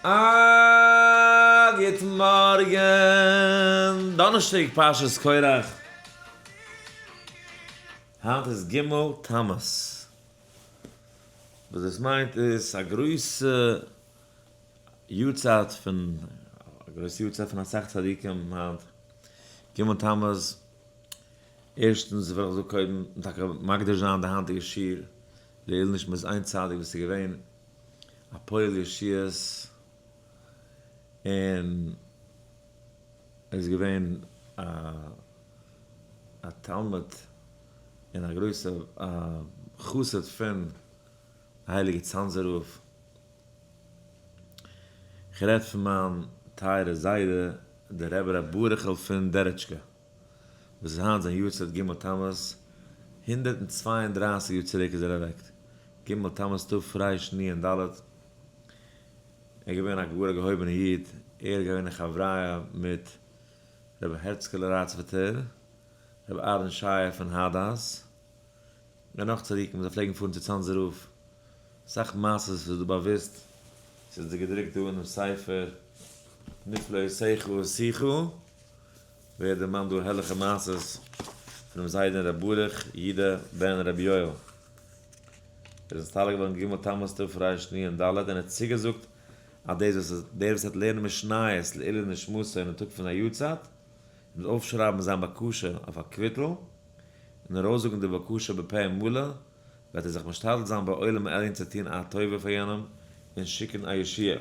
א גוט מארגן, דאנערשטאג פרשת קרח, היינט איז ג' תמוז, וואס דאס מיינט איז א גרויסע יארצייט פון, א גרויסע יארצייט פון אסאך צדיקים היינט, ג' תמוז, ערשטנס וויל איך דא קודם טאקע מקדיש זיין די היינטיגע שיעור לעילוי נשמת איין צדיק וואס איז געווען א פועל ישועות און ער איז געווען א א תלמיד און א גרויסע חסיד פון הייליגע צאנזער רב, כ'רעד פון מיין טייערע זיידע דער רבי ר' ברוכ'ל פון דערעטשקע. וואס איז היינט זיין יארצייט ג' תמוז, 132 יאר צוריק איז ער אוועק, ג' תמוז תרנ"ד, ער איז געווען א גאר א געהויבענע איד, ער איז געווען אין חבריא מיט רבי הערצקעלע ראצפערטער, רבי אהרן שייע פון האדאס, און נאך צדיקים, זיי פלעגן פארן צו צאנזער רב, אסאך מעשות וואס איז דא באוואוסט, ס'איז געדרוקט דא אינעם ספר נפלאותיך עשיך. ווערט דערמאנט דא הערליכע מעשות פונעם זיידען ר' ברוך יודא בן ר' יואל. ער איז נסתלק געווארן ג' תמוז תרנ"ד און ער האט צוגעזאגט אז דאס וואס דער וואס וועט לערנען משניות לעילוי נשמתו אינעם טאג פון זיין יארצייט און וועט אויפשרייבן זיין בקשה אויף א קוויטל און ארויסזאגן די בקשה בפה מלא וועט ער זיך משתדל זיין בעולם העליון צו טון א טובה פאר יענעם און שיקן א ישועה.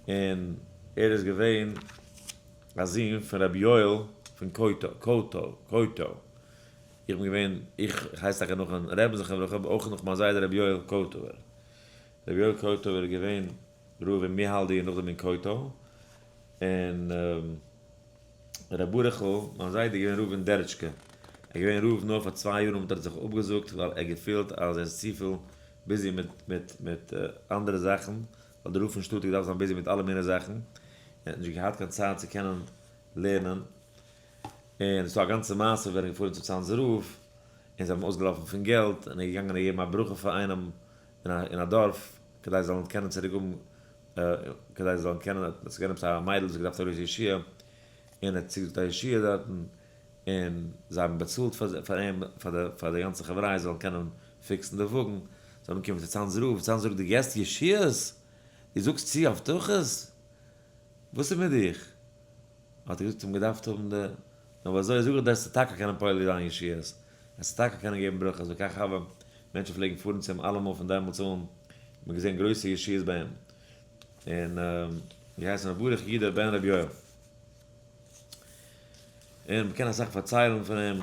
און ער איז געווען א זון פון רבי יואל פון קויטא, קויטא, איך בין געווען, איך הייס טאקע נאכן רעבן זכרונו לברכה, אבער אויך נאך מיין זיידע רבי יואל קויטאווער. רבי יואל קויטאווער איז געווען רב אין מיהאלדי און נאכדעם אין קויטא, און ר' ברוכ'ל, מיין זיידע איז געווען רב אין דערעטשקע. ער איז געווען רב נאר פאר צוויי יאר און האט ער זיך אפגעזאגט ווייל ער געפילט אז ער איז צופיל busy מיט מיט מיט אנדערע זאכן, ווייל די רב פון שטאט האט געדארפט זיין busy מיט אלע מיני זאכן, און האט נישט געהאט קיין צייט צו קענען לערנען. און עס איז דא א גאנצע מעשה ווען ער איז געפארן צום צאנזער רב, און זיי האבן אויסגעלאפן פון געלט, און ער איז געגאנגען און געגעבן א ברכה פאר איינעם אין א דארף, כדי זיי זאלן קענען צוריק האבן כדי זיי זאלן קענען, עס איז געווען עפעס א מיידל וואס האט געדארפט א גרויסע ישועה, און ער האט צוגעזאגט א ישועה דארטן, און זיי האבן באצאלט פאר אים, פאר די גאנצע חברה זיי זאלן קענען fix ן די וואגן, זיי האבן אנגעקומען צו צאנזער רב, צאנזער רב דו געסט ישועות? דו זאגסט צו הבטחות? וואס איז מיט דיך? האט ער געזאגט, זיי האבן געדארפט האבן די, נאר אזוי זאג איך דיר, עסטו טאקע קענען פועל זיין ישועות, עסטו טאקע קענען געבן ברכות, וכך הוה, מענטשן פלעגן פארן צו אים אלעמאל פון דעמאלטס אן, מען האט געזען גרויסע ישועות ביי אים, און געהייסן ר' ברוך יודא בן ר' יואל, און מען קען אסאך פארציילן פון אים,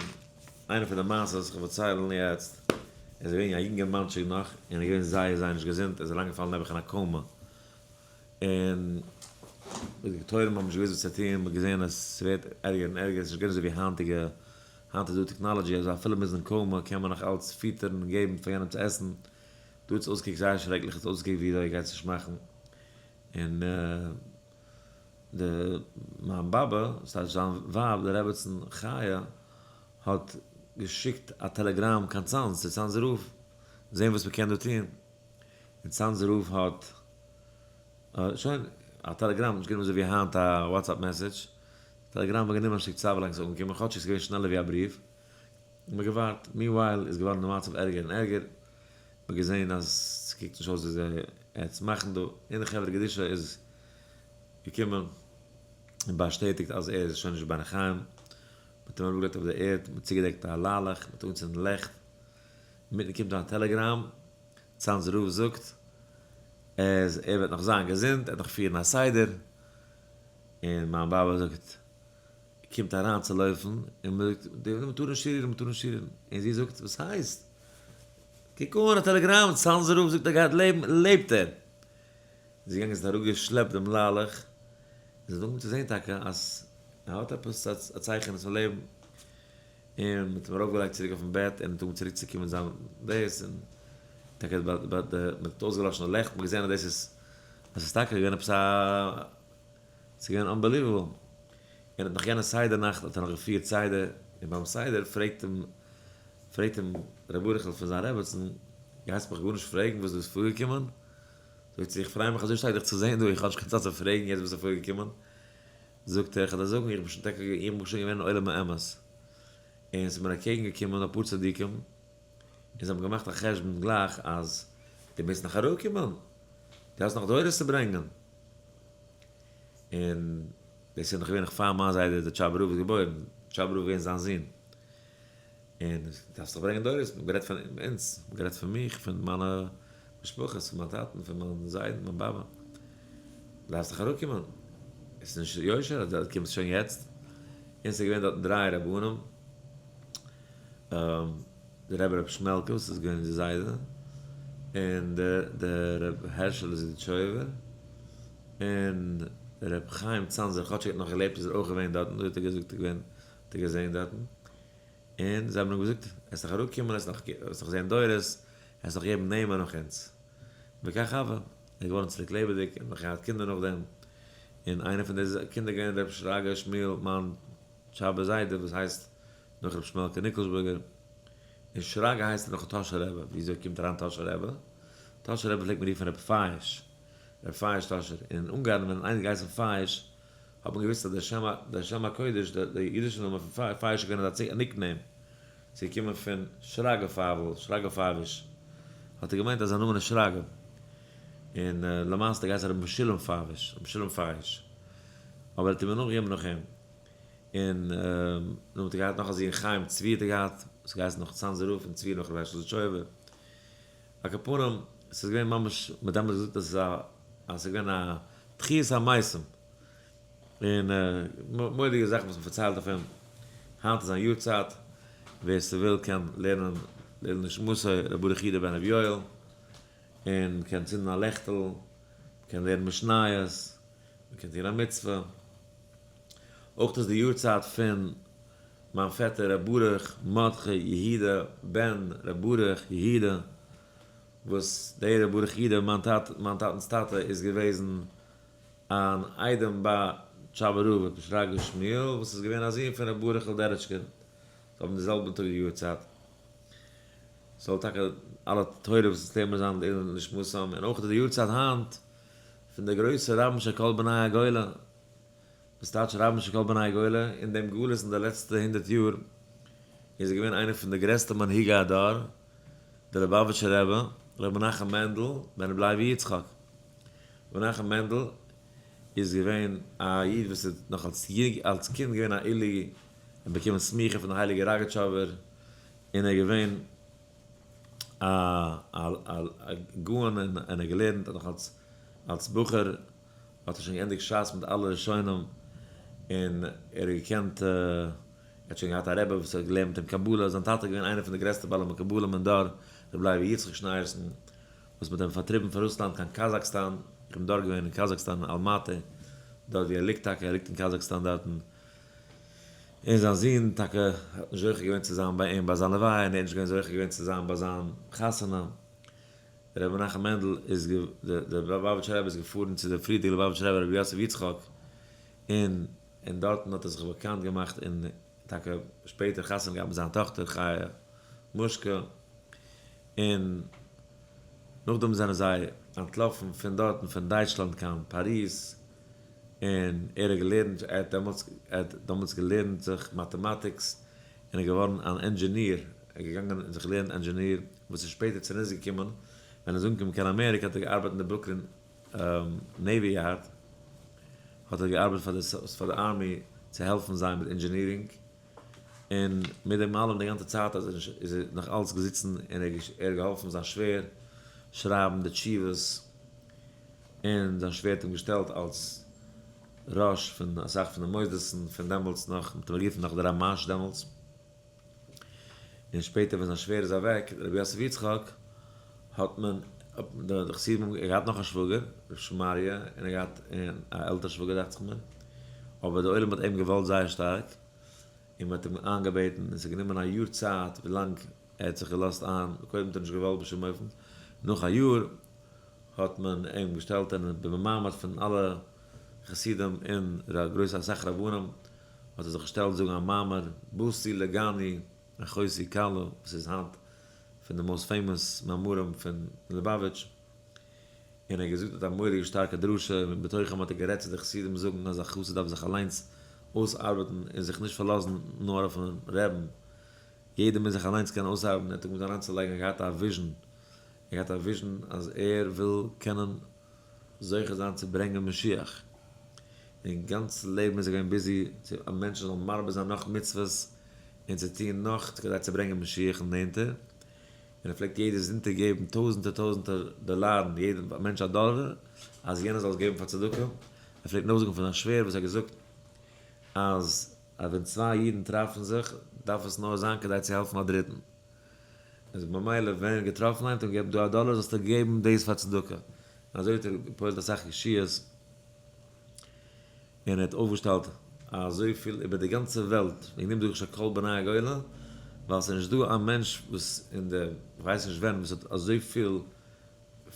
איינע פון די מעשות וואס איך וועל פארציילן יעצט, ער איז געווען א יונגערמאנטשיק נאך, און ער איז געווען זייער זייער נישט געזונט, ער איז אריינגעפאלן נעבעך אין א coma, און די דאקטוירים האבן נישט געוואוסט וואס צו טון, מען האט געזען אז ס'ווערט ערגער און ערגער, ס'איז נישט געווען אזוי ווי היינטיגע, היינט איז דא technology אז אפילו מ'איז אין coma קען מען נאך אלץ פיטערן און געבן פאר יענעם צו עסן, דא האט עס אויסגעקוקט זייער שרעקליך, עס האט אויסגעקוקט ווי ער גייט עס נישט מאכן, און די מיין באבע, ס'טייטש זיין ווייב די רעבעצן חיה, האט געשיקט א טעלעגראם קיין צאנז, צו צאנזער רב, זען וואס מ'קען דא טון, און צאנזער רב האט שוין א טעלעגראם, נישט גענומען אזוי ווי היינט א WhatsApp message, טעלעגראם האט גענומען א שטיק צייט ווילאנג ס'איז אנגעקומען, כאטשיג ס'איז געווען שנעלער ווי א בריוו, און מ'האט געווארט, meanwhile איז געווארן די מצב ערגער און ערגער, מ'האט געזען אז ס'קוקט נישט אויס ווי זיי עטס מאכן דא, און די חברה קדישא איז געקומען און באשטעטיגט אז ער איז שוין נישט בין החיים, מ'האט אים אראפגעלייגט אויף די ערד, מ'האט צוגעדעקט א ליילעך, מ'האט אנגעצינדן לעכט, אינמיטן קומט אן א טעלעגראם, צאנזער רב זאגט אז ער וועט נאך זיין געזונט, ער וועט נאך פירן א סדר, און מיין באבע זאגט, קומט אריין צו לויפן, און מען זאגט, מען טאר נישט רירן, מען טאר נישט רירן, און זי זאגט, וואס הייסט? קוק אן א טעלעגראם, צאנזער רב זאגט ער גייט לעבן, לעבט ער! זי איז געגאנגען זי האט אראפגעשלעפט דעם ליילעך, און זי האט אנגעהויבן צו זען טאקע אז ער האט עפעס א צייכענעס פון לעבן. און מ'האט אים ארויפגעלייגט צוריק אויפן בעט און האט אנגעהויבן צוריק צו קומען זיין דאס, און טאקע ביי די מ'האט אויסגעלאשן די לעכט, מ'האט געזען אז דאס איז אז ס'איז טאקע געווען עפעס א, ס'איז געווען unbelievable, און האט נאך יענע סדר נאכט האט ער נאך געפירט סדר, און ביים סדר פרעגט אים פרעגט אים ר' ברוכ'ל פון זיין רעבעצן, גייסט מיך גארנישט פרעגן וואס דא איז פארגעקומען? זאגט זי, איך פריי מיך אזוי שטארק דיך צו זען דא, איך האב נישט קיין צייט צו פרעגן יעצט וואס איז פארגעקומען. זאגט ער, איך וועל דיר זאגן, איך בין שוין טאקע איך בין שוין געווען אין עולם האמת, און ס'איז מיר אקעגן געקומען אפאר צדיקים, און זיי האבן געמאכט א חשבון גלייך אז דו מוזט נאך אראפקומען, דו האסט נאך דורות צו ברענגען. און דאס איז נאך געווען נאך פאר מיין זיידע דער טשאבער רב איז געבוירן, טשאבער רב איז געווען זיין זון. און דארפסט דאך ברענגען דורות, מ'האט גערעדט פון אונז, מ'האט גערעדט פון מיך, פון מיינע משפחות, פון מיין טאטן, פון מיין זיידן, מיין באבע, דארפסט דאך אראפקומען, עס איז נישט יושר אז דו קומסט שוין יעצט, און ס'איז געווען דארטן דריי רבנים, דער רבי ר' שמעלקע וואס איז געווען אונזער זיידע, און דער ר' הערשעלע זידיטשויבער, און ר' חיים צאנזער, כאטש ער האט נאך געלעבט איז ער אויך געווען דארטן, אזוי האט ער געזאגט, ער האט ער געזען דארטן. און זיי האבן אים געזאגט, עסט נאך אראפקומען, עסט נאך זען דורות, עסט נאך געבן נעמען נאך אונז. וכך הווה, ער איז געווארן צוריק לעבעדיג און נאך געהאט קינדער נאכדעם, און איינער פון די קינדער געווען ר' שרגא שמואל מיין טשאבער זיידע וואס הייסט נאך ר' שמעלקע ניקלשבורגער, און שרגא הייסט ער נאכן טאהשער רבי, וויאזוי קומט אריין טאהשער רבי? טאהשער רבי פלעגט מען רופן ר' פייש, ר' פייש טאהשער, און אין אונגארן ווען איינער האט געהייסן פייש האט מען געוואוסט אז דער שם דער שם הקודש דער דער אידישער נאמען פון פייש איז געווען אזא nickname, ס'איז געקומען פון שרגא פייוול, שרגא פייוויש, האט ער געמיינט אז זיין נאמען איז שרגא, און למעשה האט ער געהייסן רבי משולם פייוויש, רבי משולם פייש, אבער ער האט אים נאכגעגעבן נאך אים, און נאכדעם האט ער געהאט נאך א זון חיים צבי האט ער געהאט, וואס האט געהייסן נאך צאנזער רב, און צבי נאך רבי הערשל זידיטשויבער. על כל פנים, ס'איז געווען ממש, מ'האט דעמאלטס געזאגט אז ס'איז א, אז ס'איז געווען א תחיית המתים, און מורא'דיגע זאכן וואס מ'פארציילט אויף אים, היינט איז זיין יארצייט, ווער ס'וויל קען לערנען לעילוי נשמתו ר' ברוך יודא בן ר' יואל, און מ'קען צינדן א לעכטל, מ'קען לערנען משניות, מ'קען טון א מצוה. אויך איז די יארצייט פון מיין פעטער ר' ברוך מרדכי יהודה בן ר' ברוך יהודה, וואס דער ר' ברוך יהודה מיין טאטע מיין טאטנ'ס טאטע איז געוועזן אן איידעם ביי טשאבער רב ר' שרגא שמואל וואס איז געווען א זון פון ר' ברוכ'ל דערעטשקער, זיי האבן די זעלבן טאג די יארצייט. זאל טאקע אלע תורה וואס אונז לערנען מיר זיין לעילוי נשמתם, און אויך איז די יארצייט היינט פון די גרויסע רבן של כל בני הגולה, וואס טייטש רבן של כל בני הגולה? אין דעם גלות אין די לעצטע הונדערט יאר איז ער געווען איינער פון די גרעסטע מנהיגי הדור, דער ליובאוויטשער רבי, ר' מנחם מענדל בן רבי לוי יצחק. ר' מנחם מענדל איז געווען א איד וואס איז נאך אלס אלס קינד געווען א עילוי און באקומען סמיכה פון די הייליגע ראגאטשאווער, און ער איז געווען א א גאון און ער האט געלערנט נאך אלס אלס בחור האט ער שוין געענדיגט שס מיט אלע ראשונים, און ער האט געקענט, ער האט שוין געהאט א רבי וואס האט געלערנט מיט אים קבלה, זיין טאטע איז געווען איינער פון די גרעסטע בעלי מקובלים אין דור, רבי לוי יצחק שניאורסאן, וואס מען האט אים פארטריבן פון רוסלאנד קיין קאזאקסטאן, איך בין דארט געווען אין קאזאקסטאן אין אלמאטי, דארט ווי ער ליגט טאקע, ער ליגט אין קאזאקסטאן דארטן, און זיין זון טאקע האט נישט זוכה געווען צו זיין ביי אים ביי זיין לוויה, און ער האט נישט געווען זוכה געווען צו זיין ביי זיין חתונה. רבי מנחם מענדל איז דער ליובאוויטשער רבי איז געפארן צו דער פריערדיגער ליובאוויטשער רבי רבי יוסף יצחק און און דארטן האט ער זיך באקאנט געמאכט און טאקע שפעטער חתונה געהאט מיט זיין טאכטער חיה מושקא און נאכדעם זענען זיי אנטלאפן פון דארטן פון דייטשלאנד קיין פאריז און ער האט געלערנט ער האט דעמאלטס ער האט דעמאלטס געלערנט זיך mathematics און איז געווארן אן ענדזשעניר, ער איז געגאנגען און זיך געלערנט ענדזשעניר, וואס איז שפעטער צוניץ געקומען ווען ער איז אנגעקומען קיין אמעריקע האט ער געארבעט אין די ברוקלין Navy Yard, האט ער געארבעט פאר די פאר די army צו העלפן זיי מיט engineering, און מיט דעם אלעם די גאנצע צייט איז ער איז ער נאך אלץ געזיצן און ער האט געהאלפן זיין שווער שרייבן די תשובות, און זיין שווער האט אים געשטעלט אלס ראש פון אסאך פון די מוסדות'ן פון דעמאלטס נאך, מ'האט אים גערופן נאך די רמש דעמאלטס, און שפעטער ווען זיין שווער איז אוועק, רבי יוסף יצחק, האט מען, די חסידים האבן, ער האט געהאט נאך א שוואגער, רבי שמריה, און ער האט געהאט א עלטער שוואגער דאכט זיך מיר, אבער די עולם האט אים געוואלט זייער שטארק, און מ'האט אים איינגעבעטן, און ס'האט גענומען א יאר צייט ווילאנג ער האט זיך געלאזט איין, קודם האט ער נישט געוואלט בשום אופן, נאך א יאר האט מען אים געשטעלט אין במעמד פון אלע חסידים און גרויסע אסאך רבנים, האט ער זיך געשטעלט זאגן א מאמר באתי לגני אחותי כלה, וואס איז היינט פון די most famous מאמרים פון ליבאוויטש. און ער האט געזאגט דארט א מורא'דיגע שטארקע דרשה, און בתוכם האט ער גערעדט צו די חסידים זאגן אז א חסיד דארף זיך אליינס אויסארבעטן און זיך נישט פארלאזן נאר אויפן רעבן, יעדער מוז זיך אליינס קענען אויסארבעטן, ער האט אנגעהויבן אריינצולייגן, ער האט געהאט א vision, ער האט געהאט א vision אז ער וויל קענען זוכה זיין צו ברענגען משיח, און גאנץ לעבן איז ער געווען busy צו אז מענטשן זאלן מרבה זיין נאך מצוות און צו טון נאך כדי צו ברענגען משיח'ן נענטער, און ער פלעגט יעדע זונטאג געבן טויזנטער טויזנטער דאלארן יעדע מענטש א דאלאר אז יענער זאל עס געבן פאר צדקה, ער פלעגט נאכזאגן פון זיין שווער וואס ער האט געזאגט אז ווען צוויי אידן טרעפן זיך דארף עס נאר זיין כדי צו העלפן א דריטן, איז ממילא ווען געטראפן איינער האט אים געגעבן דא א דאלאר זאלסטו געבן דאס פאר צדקה, און אזוי האט ער געפועלט אסאך ישועות און ער האט אויפגעשטעלט אזויפיל איבער די גאנצע וועלט, וועגן דעם זאג איך שוין כל בני הגולה, ווייל ס'איז נישט דא א מענטש וואס אין די כ'ווייס נישט ווען וואס האט אזויפיל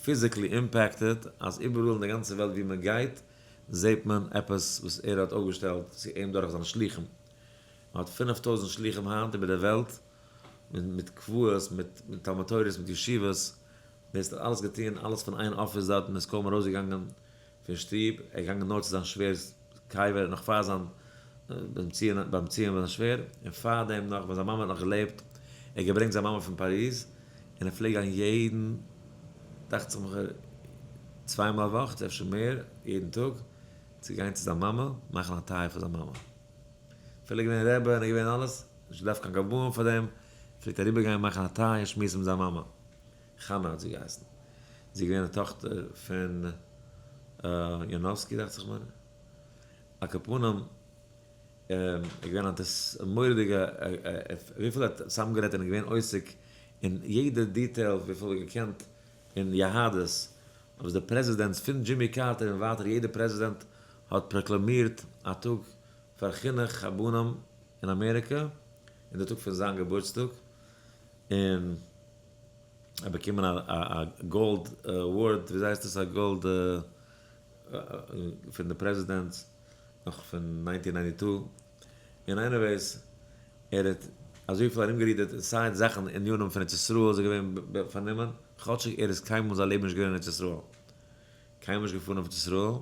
physically impacted אז איבעראל אין די גאנצע וועלט ווי מען גייט זעט מען עפעס וואס ער האט אויפגעשטעלט צו אים דורך זיינע שלוחים, מען האט 5000 שלוחים היינט איבער די וועלט מיט קבועות מיט תלמוד תורה'ס מיט ישיבות, דאס האט אלעס געטון אלעס פון איין אפיס דארט און איז קוים ארויסגעגאנגען פון שטוב, ער איז געגאנגען נאר צו זיין שווער'ס קבר נאך פאר זיין ביים ציון ביים ציון ביי זיין שווער, און פאר דעם נאך ווען זיין מאמע האט נאך געלעבט, ער האט געברענגט זיין מאמע פון פאריז, און ער פלעגט גיין יעדן, דאכט זיך מיך צוויי מאל א וואך, צו אפשר מער, יעדן טאג, צו גיין צו זיין מאמע, מאכן א טיי פאר זיין מאמע. אפילו ער איז געווען רבי און ער איז געווען אלעס, נישט געדארפט קיין גבאים פאר דעם, פלעגט אריבער גיין מאכן א טיי און שמועסן מיט זיין מאמע. חנה האט זי געהייסן. זי איז געווען די טאכטער פון יאנאווסקי דאכט זיך מיר. על כל פנים, ער איז געווען א מורא'דיגע, וויפיל ער האט צוזאמגערעדט און איז געווען עוסק אין יעדע detail וויפיל ער האט געקענט אין יהדות, וואס די פרעזידענטס פון דזשימי קארטער און ווייטער יעדע פרעזידענט האט פראקלאמירט א טאג פאר חינוך הבנים אין אמעריקע, אין די טאג פון זיין געבורטסטאג, און. ער האט באקומען א gold award, וויאזוי הייסט עס א gold פון די פרעזידענט נאך פון 1992, און anyways ער האט אזויפיל ארומגערודערט אין סיי זאכן ענינים פון ארץ ישראל איז ער געווען פארנומען, כאטשיג ער איז קיינמאל אין זיין לעבן נישט געווען אין ארץ ישראל, קיינמאל נישט געפארן אויף ארץ ישראל,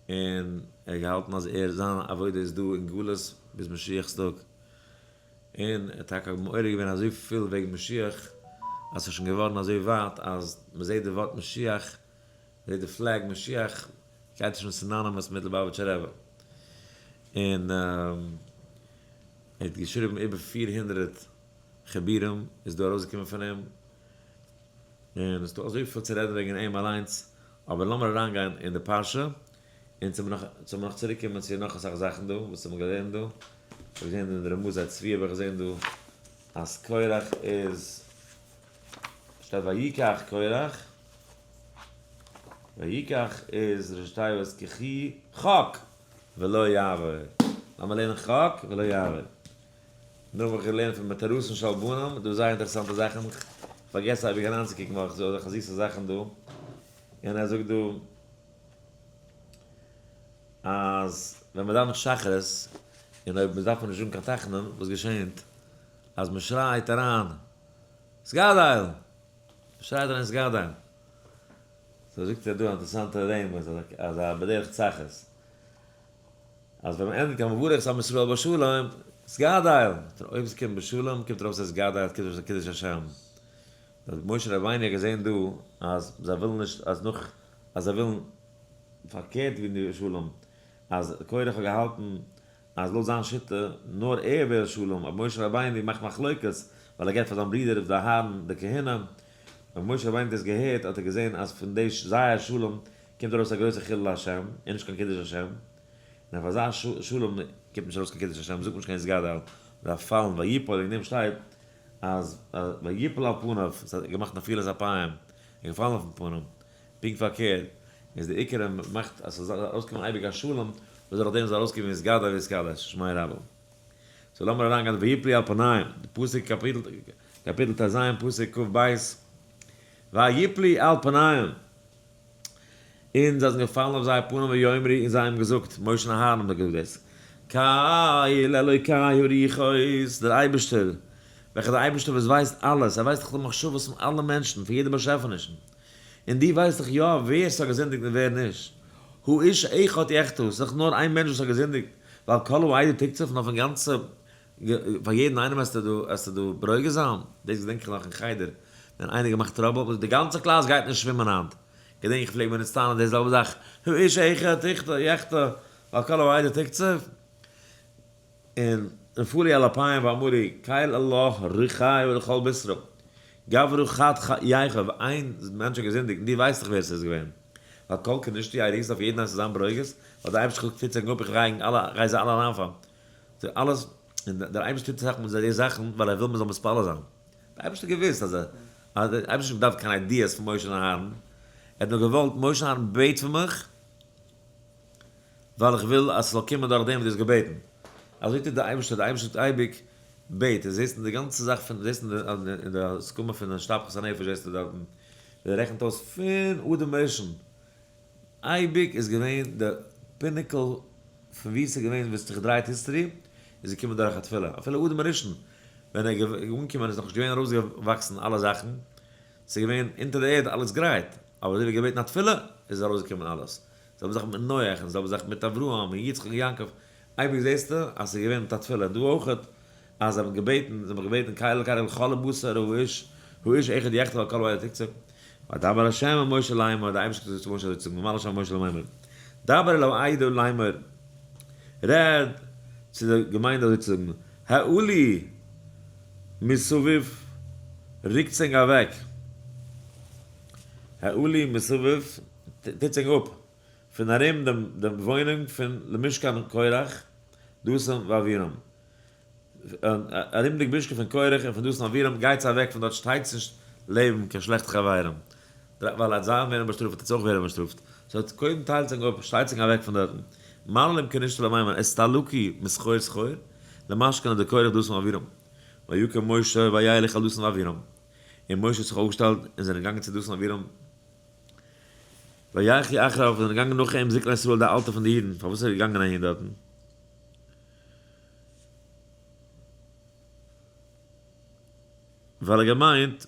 און ער האט געהאלטן אז ער זיין עבודה איז דא אין גלות ביז משיח'ס טאג. און ער האט טאקע מעורר געווען אזוי פיל וועגן משיח, אז ס'איז שוין געווארן אזוי ווייט אז מ'זעט די ווארט משיח, מ'זעט די flag משיח, גייט עס שוין synonymous מיט ליובאוויטשער רבי. און ער האט געשריבן איבער 400 חיבורים איז דא ארויסגעקומען פון אים, און עס איז דא אזויפיל צו רעדן וועגן אים אליינס, אבער לאמיר אריינגיין אין די פרשה. און צו נאך צו נאך צוריק קומען צו נאך אסאך זאכן דא וואס האבן געלערנט דא, איך האב געזען אין די רמז הצבי האב איך געזען דא אז קורח איז שטייט ויקח קורח, ויקח איז ראשי תיבות קחי חק ולא יעבור, לאמיר לערנען חק ולא יעבור, נאך האב איך געלערנט פון מטרסן של בנים, דא זייער אינטערעסאנטע זאכן, איך פארגעס אייביג אריינצוקוקן ווייל איך זעה אזעלכע זיסע זאכן דא, און ער זאגט דא. אז ווען מען דאווענט שחרית און אויב מען דארף מען נישט זאגן קיין תחנון, וואס געשענט? אז מען שרייט אריין התגדל! מען שרייט אריין התגדל! so זאגט ער דא א אינטערעסאנטע רמז אז א בדרך צחות אז ווען מען ענדיגט המברך את עם ישראל בשלום, התגדל! אויב עס קומט בשלום קומט ארויס התגדל, קומט ארויס א קידוש השם. אז משה רבינו האט געזען דא אז זיי ווילן נישט אז נאך אז זיי ווילן פארקערט ווי די שלום אז קורח האט געהאלטן אז לויט זיין שיטה נאר ער וויל שלום אבער משה רבינו מאכט מחלוקת ווייל ער געבט פאר זיין ברודער ר' אהרן די כהונה ווען משה רבינו האט דאס געהערט האט ער געזען אז פון די זייער שלום קומט ארויס א גרויסע חילול השם און נישט קיין קידוש השם און אויף אזא שלום קומט נישט ארויס קיין קידוש השם זאגט מען נישט קיין יתגדל מ'דארף פאלן ויפול וועגן דעם שטייט אז ויפל על פניו, עס האט געמאכט נפילת אפיים, און געפאלן אויפן פנים, פונקט פארקערט, איז די עיקר אז מ'מאכט אז ס'זאל ארויסקומען אייביג א שלום, וואס דורך דעם זאל ארויסקומען יתגדל ויתקדש שמיה רבא. so לאמיר אריינגיין ויפלו על פניהם, די פסוק קאפיטל קאפיטל טז פסוק כב, ויפלו על פניהם. און זיי זענען געפאלן אויף זייער פנים ויאמרו, און זיי האבן געזאגט, משה און אהרן האבן געזאגט דאס, קל אלוקי הרוחות, דער אייבערשטער, וועלכער דער אייבערשטער וואס ווייסט אלעס, ער ווייסט דאך די מחשבות פון אלע מענטשן, פון יעדע באשעפענישן. און דו ווייסט דאך יא ווער ס'האט געזינדיגט און ווער נישט. האיש אחד יחטא, ס'איז דאך נאר איין מענטש וואס האט געזינדיגט, ועל כל העדה תקצוף, און אויפן גאנצע, פאר יעדן איינעם וועסטו דא, וועסטו דא ברוגז זיין? דאס געדענק איך נאך אין חדר, ווען איינער געמאכט trouble, האט מען געזאגט די גאנצע קלאס גייט נישט שווימען היינט. געדענק איך פלעג מיר אונז טענה'ן די זעלבע זאך, האיש אחד יחטא, ועל כל העדה תקצוף. און נפלו על אפיים ואמרו קל אללה רחי ולכל בשרו, גברא חד יחוב, איין מענטש האט געזינדיגט און דו ווייסט דאך ווער ס'איז געווען, ועל כל כנשתי יריסט אויף יעדן איינס צו זיין ברוגז, ווייל דער אייבערשטער טוט זיך אפ איך גיי אלע גיי זיי אלע אריינפאלן, סאו אלעס, און דער אייבערשטער טוט אסאך מיט די זאכן ווייל ער וויל מ'זאל מתפלל זיין, דער אייבערשטער האט געוואוסט אז אז דער אייבערשטער האט נישט געדארפט קיין ideas פון משה און אהרן, ער האט נאר געוואלט משה און אהרן בעט פון מיך, ווייל איך וויל אז ס'זאל קומען דורך דעם וואס דו האסט געבעטן. אזוי טוט דער אייבערשטער, דער אייבערשטער טוט אייביג בעט, און זעסט אין די גאנצע זאך פון, זעסט אין די הסכמה פון השתפכות הנפש זעסטו דארטן ווי ער רעכנט אויס פון אדם הראשון, אייביג איז געווען די pinnacle פון ווי ס'איז געווען וואס האט זיך געדרייט history איז געקומען דורך א תפילה, אפילו אדם הראשון ווען ער איז אנגעקומען איז נאכנישט געווען ארויסגעוואקסן אלע זאכן, ס'איז געווען אונטער די ערד אלעס גרייט, אבער אזוי ווי געבעטן א תפילה איז ארויסגעקומען אלעס. זעלבע זאך מיט נח, און זעלבע זאך מיט אברהם און יצחק און יעקב, אייביג זעסטו אז ס'איז געווען מיט א תפילה, דא אויכעט אז זיי האבן געבעטן, זיי האבן געבעטן קל אלקי לכל הבשר האיש, האיש אחד יחטא ועל כל העדה תקצוף, וידבר ה' אל משה לאמור, דער אייבערשטער האט געזאגט צו משה אזוי צו זאגן, וימל ה' אל משה לאמור, דבר אל העדה לאמור, רעד צו די געמיינדע אזוי צו זאגן, העלו מסביב, רוקטס ענק אוועק, העלו מסביב, טוטס ענק אפ פון ארום דעם וואוינונג פון למשכן קורח, דתן ואבירם. ארום די משכן פון קורח און פון דתן ואבירם, גייטס אוועק פון דארט, שטייטס נישט לעבן קיין שלעכטע חברים, ווייל אז זיי ווערן באשטראפט וועט עטס אויך ווערן באשטראפט. so קודם טיילטס ענק אפ, שטייטס ענק אוועק פון דארטן. מעללים כנשתו למימון, אסתלקו מסחור סחור, למשכן דקורח דתן ואבירם. ויקם משה וילך אל דתן ואבירם. און משה האט זיך אויפגעשטעלט און זענען געגאנגען צו דתן ואבירם. וילכו אחריו און זענען געגאנגען נאך אים זקני ישראל די אלטע פון די אידן, פארוואס איז ער געגאנגען אהין דארטן? ווייל ער געמיינט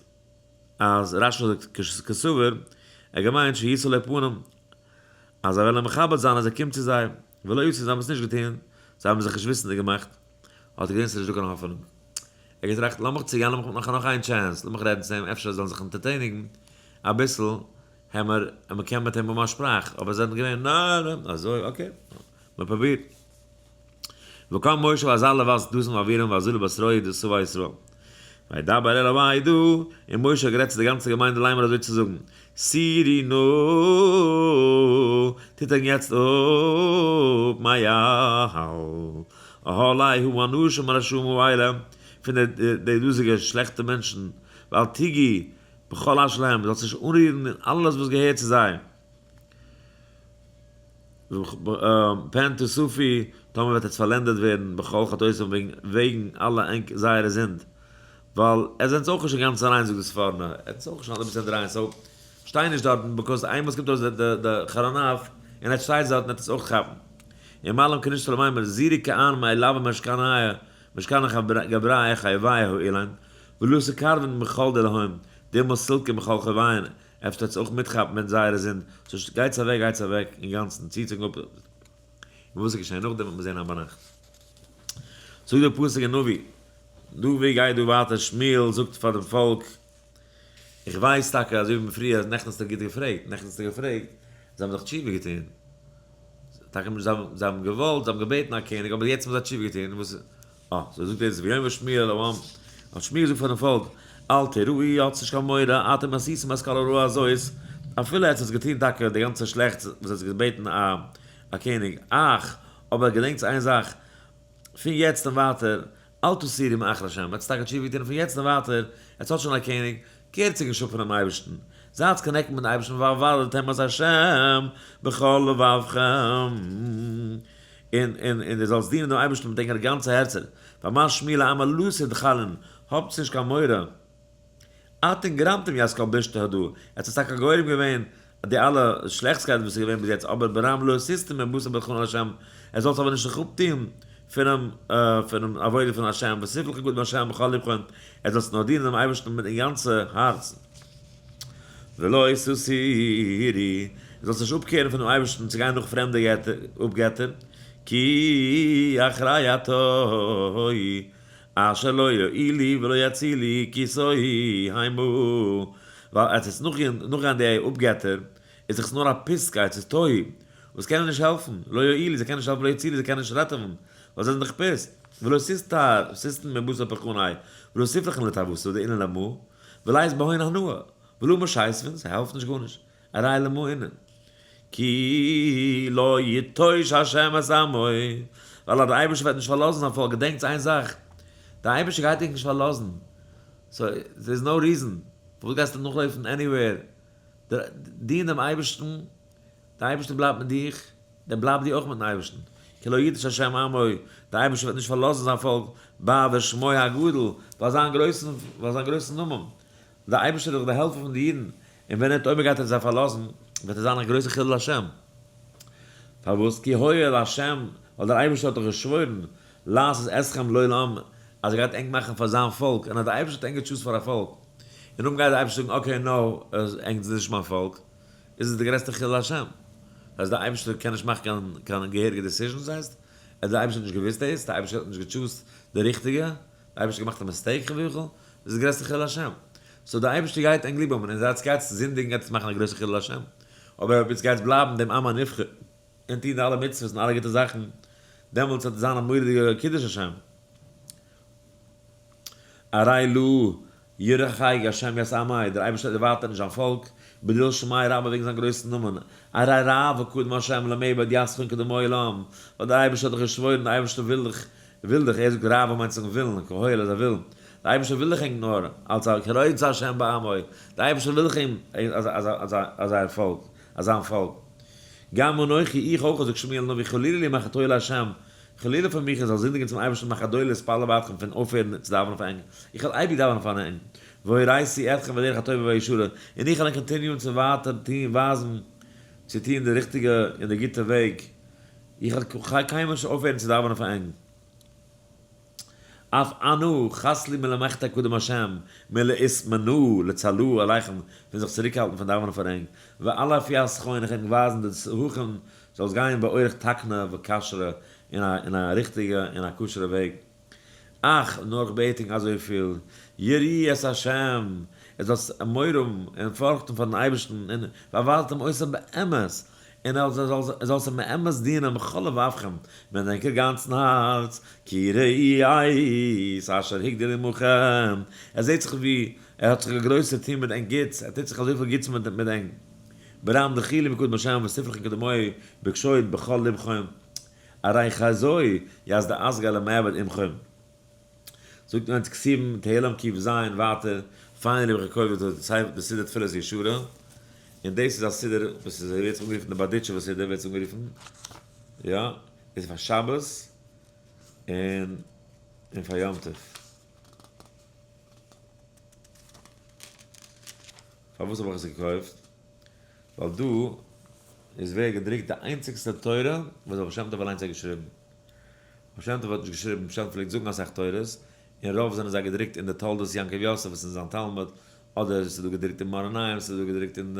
אז רש"י זאגט כסבור, ער האט געמיינט שישא לו פנים, אז זיי וועלן אים מכבד זיין אז ער קומט צו זיי, ולא עשו, זיי האבן עס נישט געטון, זיי האבן זיך נישט וויסנדיג געמאכט, האט ער געזען ס'איז נישט דא קיין האפענונג. ער האט געטראכט, לאמיך צוגיין, לאמיך נאך נאך איין chance, לאמיך רעדן צו אים, אפשר זאלן זיך אונטערטעניגן אביסל, העמער, מען קען מיט אים האבן א שפראך, אבער זיי זענען געווען, ניין, ניין, אזוי, okay, מען פרובירט. וקם משה ואזל לווסת דתן ואבירם ואזלו בתריה דשבע ישראל. וידבר אל העדה, און משה האט גערעדט צו די גאנצע געמיינדע לאמר אזוי צו זאגן, סורו נא, טוט ענק יעצט אפ, מעל אהלי האנשים הרשעים האלה, פון די דאזיגע שלעכטע מענטשן, ואל תגעו בכל אשר להם, זאלסט נישט אנרירן אין אלעס וואס געהערט צו זיי. פן תספו, טאמער וועט עטס פארלענדערט ווערן בכל חטאותם וועגן אלע ענק זייערע זינד, ווייל עטס זענטס אויך נישט אינגאנצן ריין זאגט די ספורנו, עטס אויך נישט hundred percent ריין, so שטיי נישט דארטן because איינמאל עס קומט אויס די חרון אף און עטס שטייטס דארטן וועט עטס אויך כאפן. ומלאם כנישתא למימר זירי כען מאילוה משכניה משכנה גבריה חייביה האילן ולא תקרבון מכל דלהון דילמא סילקא מכל חביין אפשר וועט עטס אויך מיטכאפן מיט זייערע זינד, so גייטס אוועק גייטס אוועק אינגאנצן, ציטס ענק אפ, און וואס איז געשען נאכדעם וועט מען זען היינט ביינאכט. זאגט דער פסוק אין נביא, דא ווי גייט דא ווייטער שמואל זאגט פאר דעם פאלק, איך ווייס טאקע אזוי ווי פריער אז נעכטן האסטו גוט געפרעגט, נעכטן האסטו געפרעגט, זיי האבן דאך תשובה געטון, טאקע זיי האבן געוואלט, זיי האבן געבעטן א קעניג, אבער יעצט האבן זיי תשובה געטון, וואס אה, so זאגט ער איז ויאמר שמואל אל העם, האט שמואל געזאגט פאר דעם פאלק, אל תיראו, האטס נישט קיין מורא, אתם עשיתם את כל הרעה הזאת, אפילו עטס האטס געטון טאקע די גאנצע שלעכטס וואס עטס געבעטן א א קעניג, אך, אבער געדענקטס איין זאך, פון יעצט און ווייטער, אל תסורו מאחר השם, עטס טאקע תשובה געטון, פון יעצט און ווייטער, עטס האט שוין א קעניג, קערט זיך נישט אפ פונעם אייבערשטן, זייטס connected מיטן אייבערשטן ועבדתם את השם בכל לבבכם. און און און דו זאלסט דינען דעם אייבערשטן מיט ענקערע גאנצע הערצער, ויאמר שמואל לעם אל תדחלון, האבטס נישט קיין מורא, אתון גרמתם ית כל בושתא הדא, עטס האטס טאקע גורם געווען די אלע שלעכטסקייט וואס איז געווען ביז יעצט, אבער ברם לא הססתם מבשר ברכו לה', עטס זאלטס אבער נישט זיך אפטוהן פונעם פונעם עבודה פון השם, ותבטחו בהשם בכל לבכם, עטס זאלטס נאר דינען דעם אייבערשטן מיט גאנצע הארץ. ולא תתורו, און זאלסט נישט אפקערן פונעם אייבערשטן צו גיין נאך פרעמדע אפגעטער, כי אחרי התוהו אשר לא יועילו ולא יצילו כי תוהו המה, ווייל עטס וועטס נאכגיין די אפגעטער, איז דאך עס נאר א פיסקייט, ס'איז תוהו, וואס קענען נישט העלפן, לא יועילו, זיי קענען נישט העלפן, לא יצילו, זיי קענען נישט ראטעווען, ווייל זיי זענען דאך פיסק, ולא תשטון מבשר פחני, ולא תפרחון לתאוותא דאינון למה, ולית בהון הנאה, ולא משייספן, ס'העלפט נישט גארנישט, ארי למה אינון. כי לא יטוש ה' את עמו, ווייל אז דער אייבערשטער וועט נישט פארלאזן זיין פאלק, געדענקטס איין זאך, דער אייבערשטער גייט ענק נישט פארלאזן, so there איז no reason, פארוואס גייסטו נאכלויפן anywhere, דין דעם אייבערשטן, דער אייבערשטער בלייבט מיט דיך, דער בלייבט דיר אויך מיטן אייבערשטן, כי לא יטוש ה' עמו, דער אייבערשטער וועט נישט פארלאזן זיין פאלק, בעבור שמו הגדול, פאר זיין גרויסן, פאר זיין גרויסן נאמען, דער אייבערשטער איז דאך דער העלפער פון די אידן, און ווען ער האט אויב גייט ער זיי פארלאזן, וועט עס זיין א גרויסע חילול השם. פארוואס? כי הואיל השם, ווייל דער אייבערשטער האט דאך געשוואוירן, לעשות אתכם לו לעם, אז ער גייט ענק מאכן פאר זיין פאלק, און אז דער אייבערשטער האט ענק גע choose ט פאר א פאלק, און נאכדעם גייט דער אייבערשטער זאגן okay no, ענק זענען נישט מיין פאלק, איז עס די גרעסטע חילול השם. אז דער אייבערשטער קען נישט מאכן קיין קיין געהעריגע decisions הייסט אז דער אייבערשטער האט נישט געוואוסט דאס, דער אייבערשטער האט נישט גע choose ט די ריכטיגע, דער אייבערשטער האט געמאכט א mistake כביכול, דאס איז די גרעסטע חילול השם. so דער אייבערשטער גייט ענק ליב האבן און זייטס גייטס זינדיגן גייט עס מאכן א גרויסע חילול השם, אבער אויב עטס גייטס בלייבן דעם עם הנבחר און טון די אלע מצוות און אלע גוטע זאכן, דעמאלטס וועט עס זיין א מורא'דיגע קידוש השם. ארי לא ירחק השם את עמו, דער אייבערשטער דערווייטערט נישט זיין פאלק, בדיל שמיה רבא וועגן זיין גרויסן נאמען, ארי רב וקדם השם למעבד יסכון קדמוי לעם, ווייל דער אייבערשטער האט דאך געשוואוירן, דער אייבערשטער וויל דיך, וויל דיך, ער זאגט רב מיינט זיך ווילן, כהויל אז ער וויל, דער אייבערשטער וויל דיך ענק נאר, אלס א כרוצה השם בעמו, דער אייבערשטער וויל דיך אים אז זייער פאלק, אז זיין פאלק. גם אנכי, איך אויך, זאגט שמואל הנביא, חלילה לי מחטוא לה', חלילה פון מיך איך זאל זינדיגן צום אייבערשטן מחדל להתפלל בעדכם פון אויפהערן צו דאווענען פאר ענק, איך וועל אייביג דאווענען פאר ענק, והוריתי אתכם בדרך הטובה והישרה, און איך וועל ענק continue ען צו ווייטער טון ווייזן צו טון די ריכטיגע און די גוטע וועג, איך וועל קיינמאל נישט אויפהערן צו דאווענען פאר ענק. אף אנא חס לי מלמחטא קדם השם מלהתמנע לצלא עליכם פון זיך צוריקהאלטן פון דאווענען פאר ענק, ועל אף יסכון איך ענק ווייזן די דרכים זאלסט גיין באורח תקנה וכשרה אין א אין א ריכטיגע און א כשר'ע וועג. אך, נאר איך בעט ענק אזויפיל, יראו את השם, עטס זאלטס מורא האבן און פארכטן פארן אייבערשטן און ועבדתם אותו באמת, און ער זאל אים באמת דינען בכל לבבכם, מיט ענקער גאנצן הארץ, כי ראו את אשר הגדיל עמכם, ער זעט זיך ווי ער האט זיך א גרויסע טון מיט ענק גוטס, ער טוט זיך אזויפיל גוטס מיט ענק, ברם דחילו מקדם השם ותפרחון קדמוי בקשוט בכל לבכם, הרי חזוי יז דאסגה למעבד עמכם. זאגט אונז כתובים תהלים ק ז ווייטער, finally האב איך געקויפט די סידור תפילת ישרה, און דאס איז א סידור וואס איז ווערט אנגערופן די בארדיטשובער סידור ווערט עס אנגערופן, יא, איז פאר שבת און און פאר יום טוב. פארוואס האב איך עס געקויפט? ווייל דא איז ווערט געדרוקט די איינציגסטע תורה וואס דער בעל שם טוב אליינס האט געשריבן. בעל שם טוב האט נישט געשריבן, בעל שם טוב פלעגט זאגן אסאך תורות, און רוב זענען זיי געדרוקט אין די תולדות יעקב יוסף וואס איז זיין תלמיד, אדער ס'איז דא געדרוקט אין מאור עיניים, ס'איז דא געדרוקט אין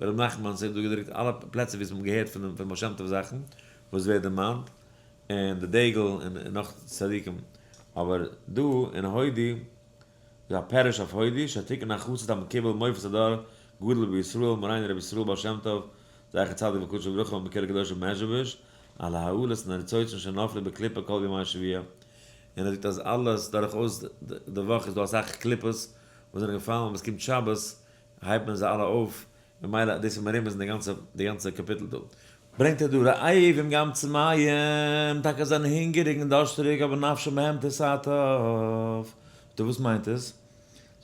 ר' נחמן, ס'איז דא געדרוקט אלע פלעצער וואו מ'האט געהערט פון בעל שם טוב זאכן וואס ווערט דערמאנט, און די דגל און נאך צדיקים, אבער דא אין הודי איז א פירוש אויף הודי, שתיקן החסיד המקובל מופת הדור גדול בישראל מורינו רבי ישראל בעל שם טוב זכר צדיק וקדוש לברכה מקהלה קדושה מעזשביזש, על העלות און הניצוצין שנפלו בקליפה כל ימי השבוע, און ער זאגט אז אלעס דורכאויס די וואך איז דא אסאך קליפות וואס זענען געפאלן ווען עס קומט שבת הייבט מען זיי אלע אויף, ממילא דאס איז מרומז אין די גאנצע די גאנצע קאפיטל דא. ברענגט ער דא רעבים גם צמאים, טאקע זענען הונגעריג און דארשטעריג אבער נפשם בהם תתעטף. טא וואס מיינט עס?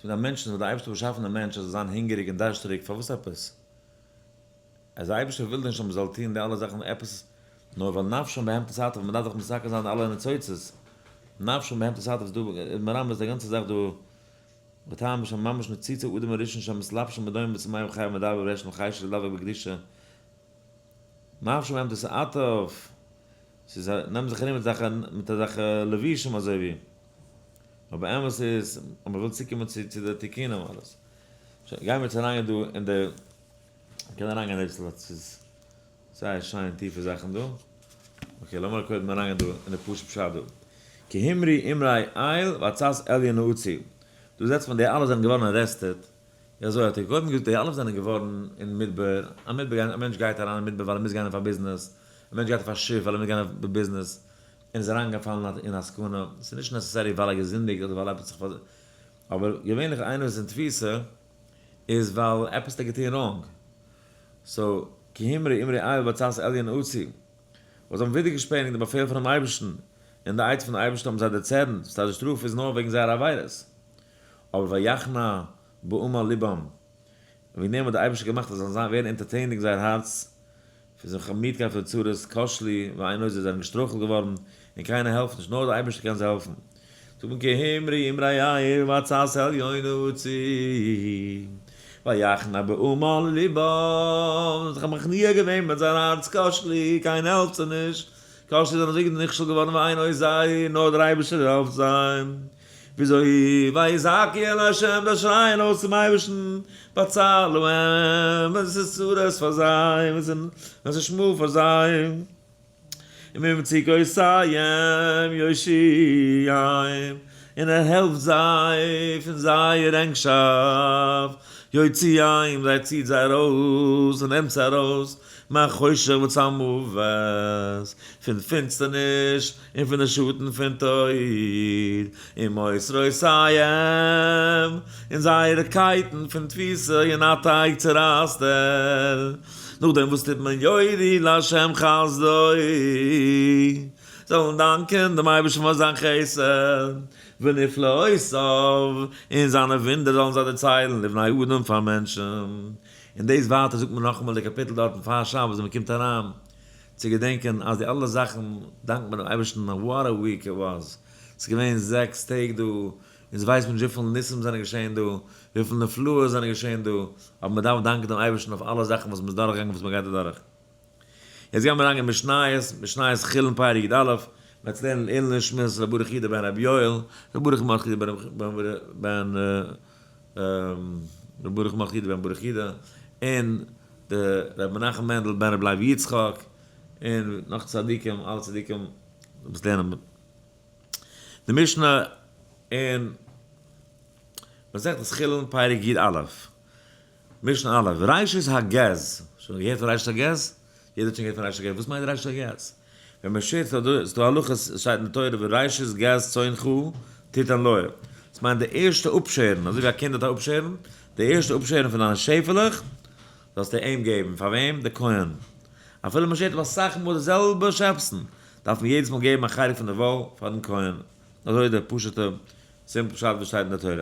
ס'מיינט אז מענטשן, האט דער אייבערשטער באשאפן דעם מענטש אז זאל זיין הונגעריג און דארשטעריג, פארוואס עפעס? אז דער אייבערשטער וויל נישט אז מען זאל טון די אלע זאכן עפעס, נאר ווייל נפשם בהם תתעטף, מען דארף דאך מתקן זיין אלע ניצוצות, נפשם בהם תתעטף איז דא מרמז די גאנצע זאך דא, וטעם בשם ממש ניצוצי אדם הראשון שמתלבשין בדומה בצמאי וחי ומדבר ברשת מחשך לדבק בקדושה, נפשם בהם תתעטף, ס'איז א, נעמען זיך ארום מיט אזעלכע מיט אזעלכע לבושים אזוי ווי, אבער באמת איז אז מען וויל צוקומען צו צו די תיקונים אלעס. שוין, גיימיר יעצט אריינגיין דא אין די, מ'קען אריינגיין אביסל ווייל ס'איז זייער שיין טיפע זאכן דא. okay, לאמיר קודם אריינגיין דא אין די פשוט פשט דא. כי המרו אמרי אל בעצת עליון נעצו. דא זעצט מען די אלע זענען געווארן arrested. ווי אזוי האט ער קודם געזאגט די אלע זענען געווארן אין מדבר, א מדבר גיין, א מענטש גייט אריין אין מדבר ווייל ער מוז גיין אויף א ביזנעס, א מענטש גייט אויף א שיף ווייל ער מוז גיין אויף ביזנעס, און איז אריינגעפאלן אין א סכנה, ס'איז נישט necessary ווייל ער געזינדיגט אדער ווייל עפעס זיך פאר, אבער געווענליך איינער וואס איז אין תפיסה איז ווייל עפעס האט ער געטון wrong, so כי המרו אמרי אל בעצת עליון נעצו, וואס האבן ווידערגעשפעניגט די באפעל פונעם אייבערשטן, און די עצה פון אייבערשטן האבן זיי דערצערנט, ס'טייטש די שטראף איז נאר וועגן זייערע עבירות. אבער ויכנע בעמל לבם, וועגן דעם האט דער אייבערשטער געמאכט אז זיי זאלן זיין ווערן אונטערטעניג זייער הארץ, פון זיך מידקייט פון די צרות, כשלו ואין עוזר, זיי זענען געשטרויכלט געווארן, און קיינער העלפט נישט, נאר דער אייבערשטער קען זיי העלפן. זאגט מען כי המרו אמרי אל בעצת עליון נעצו, ויכנע בעמל לבם, זיי האבן זיך מכניע געווען מיט זייער הארץ, כשלו, קיינער העלפט זיי נישט, כשלו זענען אזוי נכשל געווארן ואין עוזר, נאר דער אייבערשטער העלפט זיי. וויאזוי ויזעקו אל ה', זיי שרייען אויס צום אייבערשטן, בצר להם, ווען עס איז צרות פאר זיי, ווען עס איז שמאל פאר זיי, וממצוקותיהם יושיעם, און ער העלפט זיי פון זייער ענגשאפט, יוציאם, זיי ציט זיי ארויס און נעמט זיי ארויס, מחושך וצלמוות, פון פינסטערניש און פון די שאטן פון טויט, ומאסרותיהם, און זייערע קייטן פון תפיסה ינתק צורייסט ער. נאכדעם וואס טוט מען יודו לה' חסדו, זאלן דאנקען דעם אייבערשטן פאר זיין חסד, ונפלאותיו, און זיינע וואונדער זאלן זיי דערציילן לבני אדם פאר מענטשן. און דאס ווייטער זאגט מען נאכאמאל די קאפיטל דארטן פאר שבת ווען מען קומט אריין, צו געדענקען אז די אלע זאכן דאנקט מען דעם אייבערשטן, what a week it was, ס'איז געווען 6 טעג דא, אונז ווייסט נישט וויפיל ניסים זענען געשען דא, וויפיל נפלאות זענען געשען דא, אבער מען דארף דאנקען דעם אייבערשטן אויף אלע זאכן וואס מען איז דורכגעגאנגען וואס מען גייט אדורך. יעצט גייען מיר אריין אין משניות, משניות חולין פרק י"א, מען וועט לערנען לעילוי נשמת ר' ברוך יודא בן רבי יואל, ר' ברוך מרדכי בן ר' ברוך מרדכי יודא בן ברוך יודא, און די ר' מנחם מענדל בן ר' לוי יצחק, און נאך צדיקים, אלע צדיקים וואס לערנען די משנה אין מסכת חולין פרק י"א, משנה א', ראשית הגז, שוין געהערט פון ראשית הגז? יעדער האט שוין געהערט פון ראשית הגז, וואס מיינט ראשית הגז? ווען מען שערט, ס'איז דא הלכות, עס שטייט אין די תורה וראשית גז צאנך תתן לו, עס מיינט די ערשטע אפשערן, אזוי ווי א קינד האט א אפשערן, די ערשטע אפשערן פון דיינע שעפעלעך זאלסטו אים געבן, פאר וועם? די כהן. אפילו מען שערט אפ אסאך מאל די זעלבע שעפסן, דארף מען יעדעס מאל געבן א חלק פון די וואל פארן כהן, אזוי איז די פשוט'ע simple פשט וואס שטייט אין די תורה.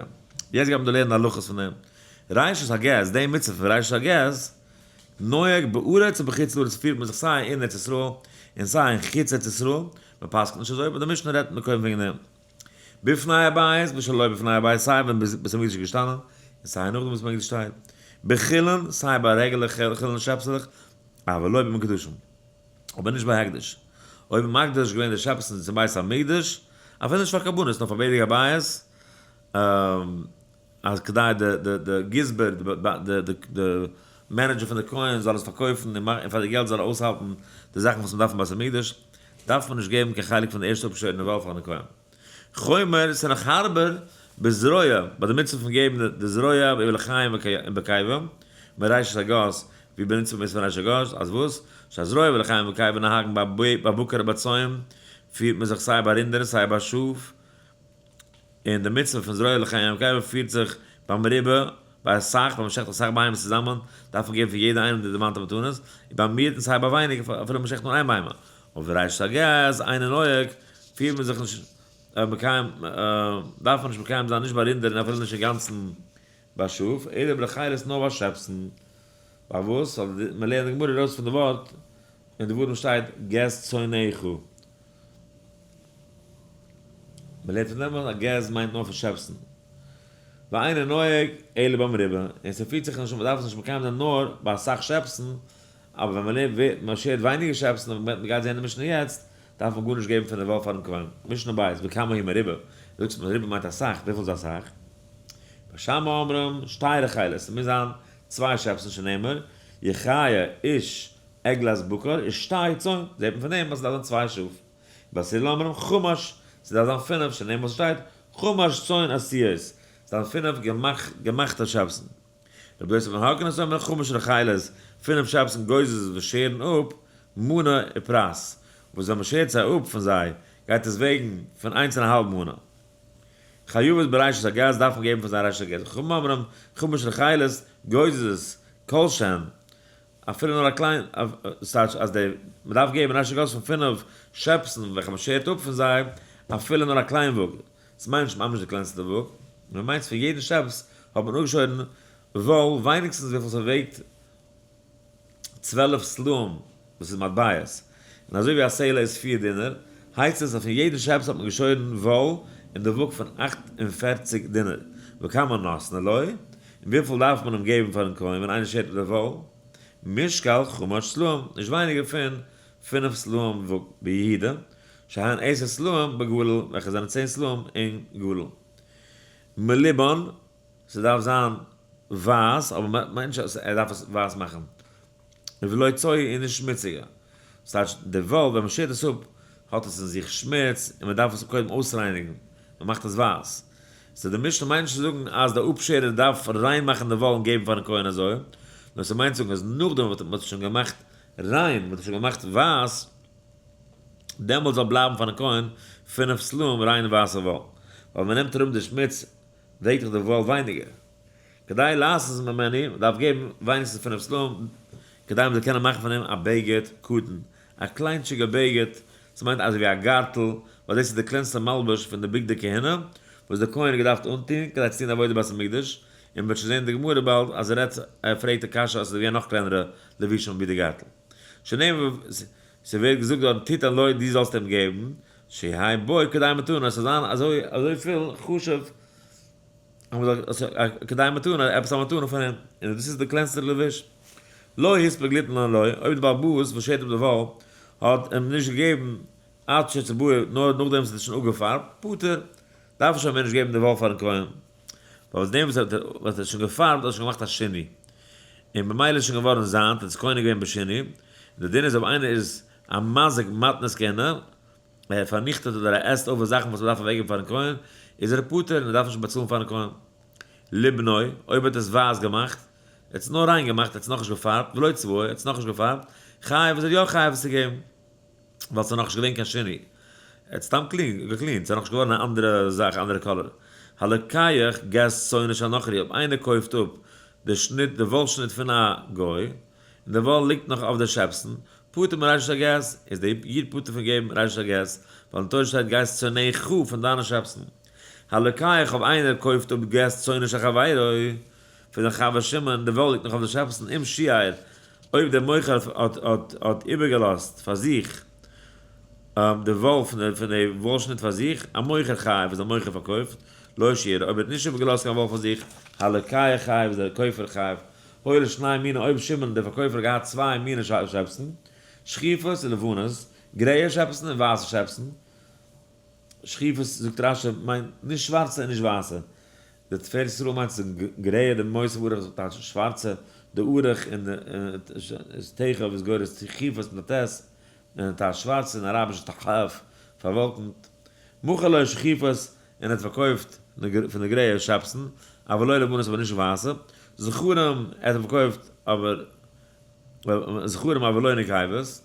יעצט גייט מען דא לערנען די הלכות פון דעם ראשית הגז, די מצוה פון ראשית הגז, נוהג בארץ ובחוץ לארץ פירט מען זיך סיי אין ארץ ישראל און סיי אין חוץ ארץ ישראל, מען פסק'נט נישט אזוי, אבער די משנה רעדט מקודם וועגן דעם. בפני הבית ושלא בפני הבית, סיי ווען בית המקדש איז געשטאנען, און סיי נאכדעם וואס בית המקדש שטייט. בחולין, סיי ביי רעגולער חולין שעפסעלעך, אבל לא במקודשין. אבער נישט ביי הקדש. אויב איז מקדש געווען די שעפסן צום בית המקדש, אפילו נישט פאר קרבנות נאר פאר בדק הבית, אז כדי די גזבר, די manager פון די כהן זאל עס פארקויפן און פאר די געלט זאל ער אויסהאלטן די זאכן וואס מען דארף אין בית המקדש, דארף מען נישט געבן קיין חלק פון די ערשטע אפגעשוירענע וואל פארן כהן. חומר, ס'איז נאך הארבער בזרוע, ביי די מצוה פון געבן די זרוע ובלחיים ובקיבה, מראשית הגז, ווי במצוה פון ראשית הגז, אז וואס? שהזרוע ולחיים ובקיבה נוהגין בבקר ובצאן, פירט מען זיך סיי ביי רינדער און סיי ביי שאף, און די מצוה פון זרוע ולחיים ובקיבה פירט זיך ביים ריבה, ביי אסאך, ווען מ'שעכט אסאך בהמות צוזאמען, דארף מען געבן פאר יעדע איינעם די דערמאנטע מתנות, און ביים מיעוט און סיי ביי ווייניג, אפילו מ'שעכט נאר איין בהמה. אבער ראשית הגז, אינו נוהג, פירט מען זיך נישט מקיים, דארף מען נישט מקיים זיין נישט ביי רינדער און אפילו נישט אינגאנצן ביי שאף, אלא בחירות נאר ביי שעפסן. פארוואס? ווייל מען לערנט די גמרא ארויס פון די ווארט, אין דברים שטייט גז צאנך. מען לערנט פון דעם אז גז מיינט נאר פון שעפסן. ואינו נוהג אלא במרובה, און ס'פירט זיך נישט אז מ'דארף עס נישט מקיים זיין נאר ביי אסאך שעפסן, אבער ווען מ'לערנט מען שערט ווייניגער שעפסן און מען גייט זען די משנה יעצט, דארף מען גארנישט געבן פון די וואל פארן כהן. משנה ב', וכמה היא מרובה? זאגסט מרובה מיינט אסאך, וויפיל איז אסאך? בית שמאי אומרים שתי רחלות, ס'מוז זיין צוויי שעפסן שנאמר יחיה איש עגלת בקר ושתי צאן, זעט מען פון דעם אז ס'דארף זיין צוויי שאף. בית הלל אומרים חמש, ס'דארף זיין פינף שנאמר ס'שטייט חמש צאן עשויות, ס'דארף זיין פינף געמאכטע שעפסן. רבי יוסף בן הורקנוס אומר חמש רחלות, פינף שעפסן גוזזות וואס שערן אפ מנה ופרס, וואס ווען מ'שערט זיי אפ פון זיי גייט עס וועגן פון איינס און א האלב מנה. חייבות בראשית הגז דארף מען געבן פון זיי ראשית הגז. חכמים אומרים חמש רחלות גוזזות כל שהן, אפילו נאר א קליין, ס'טייטש אז די מ'דארף געבן ראשית הגז פון פינף שעפסן וועלכע מ'שערט אפ פון זיי, אפילו נאר א קליין וואג. ס'מיינט נישט ממש די קלענסטע וואג, נאר מיינט פון יעדן שעפס האט מען אפגעשוירן וואל ווייניגסטנס וויפיל ס'וועגט 12 סלעים וואס איז מטבעות, און אזוי ווי א סלע איז פיר דינר, הייסט עס אז פון יעדן שעפס האט מען געשוירן וואל אין די וואג פון 48 דינר, וכמה נותנין לו, און וויפיל דארף מען אים געבן פארן כהן ווען איינער שערט אפ די וואל? משקל חמש סלעים, נישט ווייניגער פון פינף סלעים וואג ביהודה, שהן עשר סלעים בגליל, וועלכע זענען 10 סלעים אין גליל. מלובן, ס'דארף זיין ווייס, אבער מיינט נישט אז ער דארף עס ווייס מאכן. ולא צואה און נישט שמוציגע. ס'טייטש די וואל ווען מ'שערט עס אפ האט עס אין זיך שמוץ און מ'דארף עס קודם אויסרייניגן, מ'מאכט עס ווייס. so די משנה מיינט נישט צו זאגן אז די אפשערער דארף ריין מאכן די וואל און געבן פארן כהן אזוי, נאר ס'מיינט צו זאגן אז נאכדעם וואס מ'האט עס שוין געמאכט ריין, מ'האט עס שוין געמאכט ווייס, דעמאלט זאל בלייבן פארן כהן פינף סלעים ריין ווייסע וואל, ווייל מ'נעמט אראפ די שמוץ וועגט דאך די וואל ווייניגער. כדי לעשות ממנו, מען דארף געבן ווייניגסטנס פינף סלעים, כדי מען זאל קענען מאכן פון אים א בגד קטן, א קליינטשיגע בגד, ס'מיינט אזוי ווי א גארטל, ווייל דאס איז די קלענסטע מלבוש פון די בגדי כהונה, וואס דער כהן האט געדארפט אנטון כדי צו טון עבודה בית המקדש, און מ'וועט שוין זען אין די גמרא באלד אז ער רעדט, ער פרעגט די קשיא אז ס'איז געווען נאך קלענערע לבושים ווי די גארטל. שנאמר, ס'ווערט געזאגט דארטן תתן לו דו זאלסט אים געבן, שיהא בו כדי מתנה, עס זאל זיין אזוי אזויפיל חשוב, כדי מתנה, עפעס א מתנה פון אים, און דאס איז די קלענסטע לבוש. לא הספיק ליתן לו, אויב די בעל הבית וואס שערט אפ די וואל האט אים נישט געגעבן עד שצבעו, נאר נאכדעם וואס עס איז שוין אפגעפארבט, פטור, דארף ער שוין מער נישט געבן די וואל פארן כהן, ווייל דעם וואס ער האט שוין געפארבט האט ער שוין געמאכט א שינוי, און במילא איז שוין געווארן זיינט און איז קונה געווען בשינוי, און די דין איז אויב איינער איז א מזיק מתנות כהונה, ער פארניכטעט אדער ער עסט אויף זאכן וואס מ'דארף אוועקגעבן פארן כהן, איז ער פטור און ער דארף נישט באצאלן פארן כהן. לבנו, אויב האט עס ווייס געמאכט, ער האט עס נאר ריין געמאכט, ער האט עס נאכנישט געפארבט, ולא צבעו, ער האט עס נאכנישט געפארבט, חייב איז ער יא חייב עס צו געבן, ווייל ס'איז נאכנישט געווען קיין שינוי. ער האט סתם clean, געקלינט, ס'איז נאכנישט געווארן א אנדערע זאך, אנדערע color. הלוקח גז צאנו של נכרי, אויב איינער קויפט אפ די שניט, די וואל שניט פון א גוי, און די וואל ליגט נאך אויף די שעפסן, פטור מראשית הגז, איז דער איד פטור פון געבן ראשית הגז, ווייל אין תורה שטייט גז צאנך פון דיינע שעפסן. הלוקח אויב איינער קויפט אפ גז צאנו של חברו, פון זיין חבר שמעון, די וואל ליגט נאך אויף די שעפסן, אם שייר, אויב דער מוכר האט איבערגעלאזט פאר זיך די וואל פון די וואל שניט פאר זיך, המוכר חייב, איז דער מוכר פארקויפט, לא שייר, אויב ער האט נישט איבערגעלאזט קיין וואל פאר זיך, הלוקח חייב, איז דער קויפער חייב. היה לו שני מיני אויב שמעון דער פארקויפער האט געהאט צוויי מיני שעפסן, שחופות און לבנות, גרעיע שעפסן און ווייסע שעפסן, שחופות זאגט רש"י מיינט נישט שווארצע און נישט ווייסע, די תפארת ישראל מיינט ס'איז גרעיע די מוסיף ארוך זאגט טייטש שווארצע, די ארוך און איז תיכף איז גורס שחופות מיט א ט', און טייטש שווארצע אין אראביש איז תחף פארוואלקנט, מכר לו שחופות און האט פארקויפט פון די גרעיע שעפסן, אבל לא לבנות אבער נישט ווייסע, זכרים ער האט פארקויפט אבער זכרים אבל לא נקבות,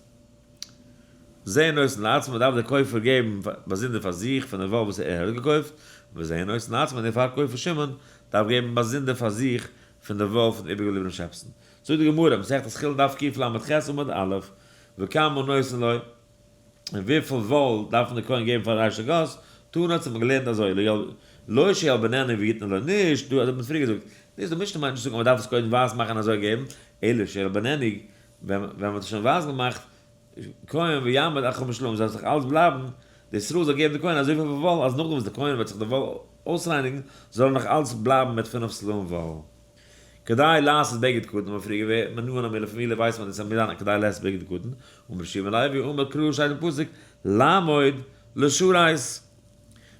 זה נותן לעצמו דארף דער קויפער געבן באזונדער פאר זיך פון די וואל וואס ער האט געקויפט, וזה נותן לעצמו דער פארקויפער שמעון דארף געבן באזונדער פאר זיך פון די וואל פון די איבערגעבליבענע שעפסן. זאגט די גמרא, מסכת חולין דף קל"ח עמוד א', וכמה נותן לו, און וויפיל וואל דארף מען די כהן געבן פאר ראשית הגז, תנא האט מען געלערנט אזוי, לא שילביננו ויתן לו, נישט, דא האט מען פריער געזאגט, נישט די משנה מיינט נישט צו זאגן אז מען דארף עס קודם ווייס מאכן און אזוי געבן, אלא שילביננו, ווען מען האט עס שוין ווייס געמאכט, כהן ויעמוד על חמש סלעים, זאל זיך אלץ בלייבן, די ישראל זאל געבן די כהן אזויפיל וואל, אז נאכדעם וואס די כהן וועט זיך די וואל אויסרייניגן, זאל ער נאך אלץ בלייבן מיט פינף סלעים וואל. כדי לעשות בגד קטן, האבן פריער געווען, מנהל המילה פון מילה ווייסט מען אז עס מוז זיין כדי לעשות בגד קטן, אמר רבי יהושע בן לוי, אמר קרא שטייט אין פסוק, לעמוד לשרת.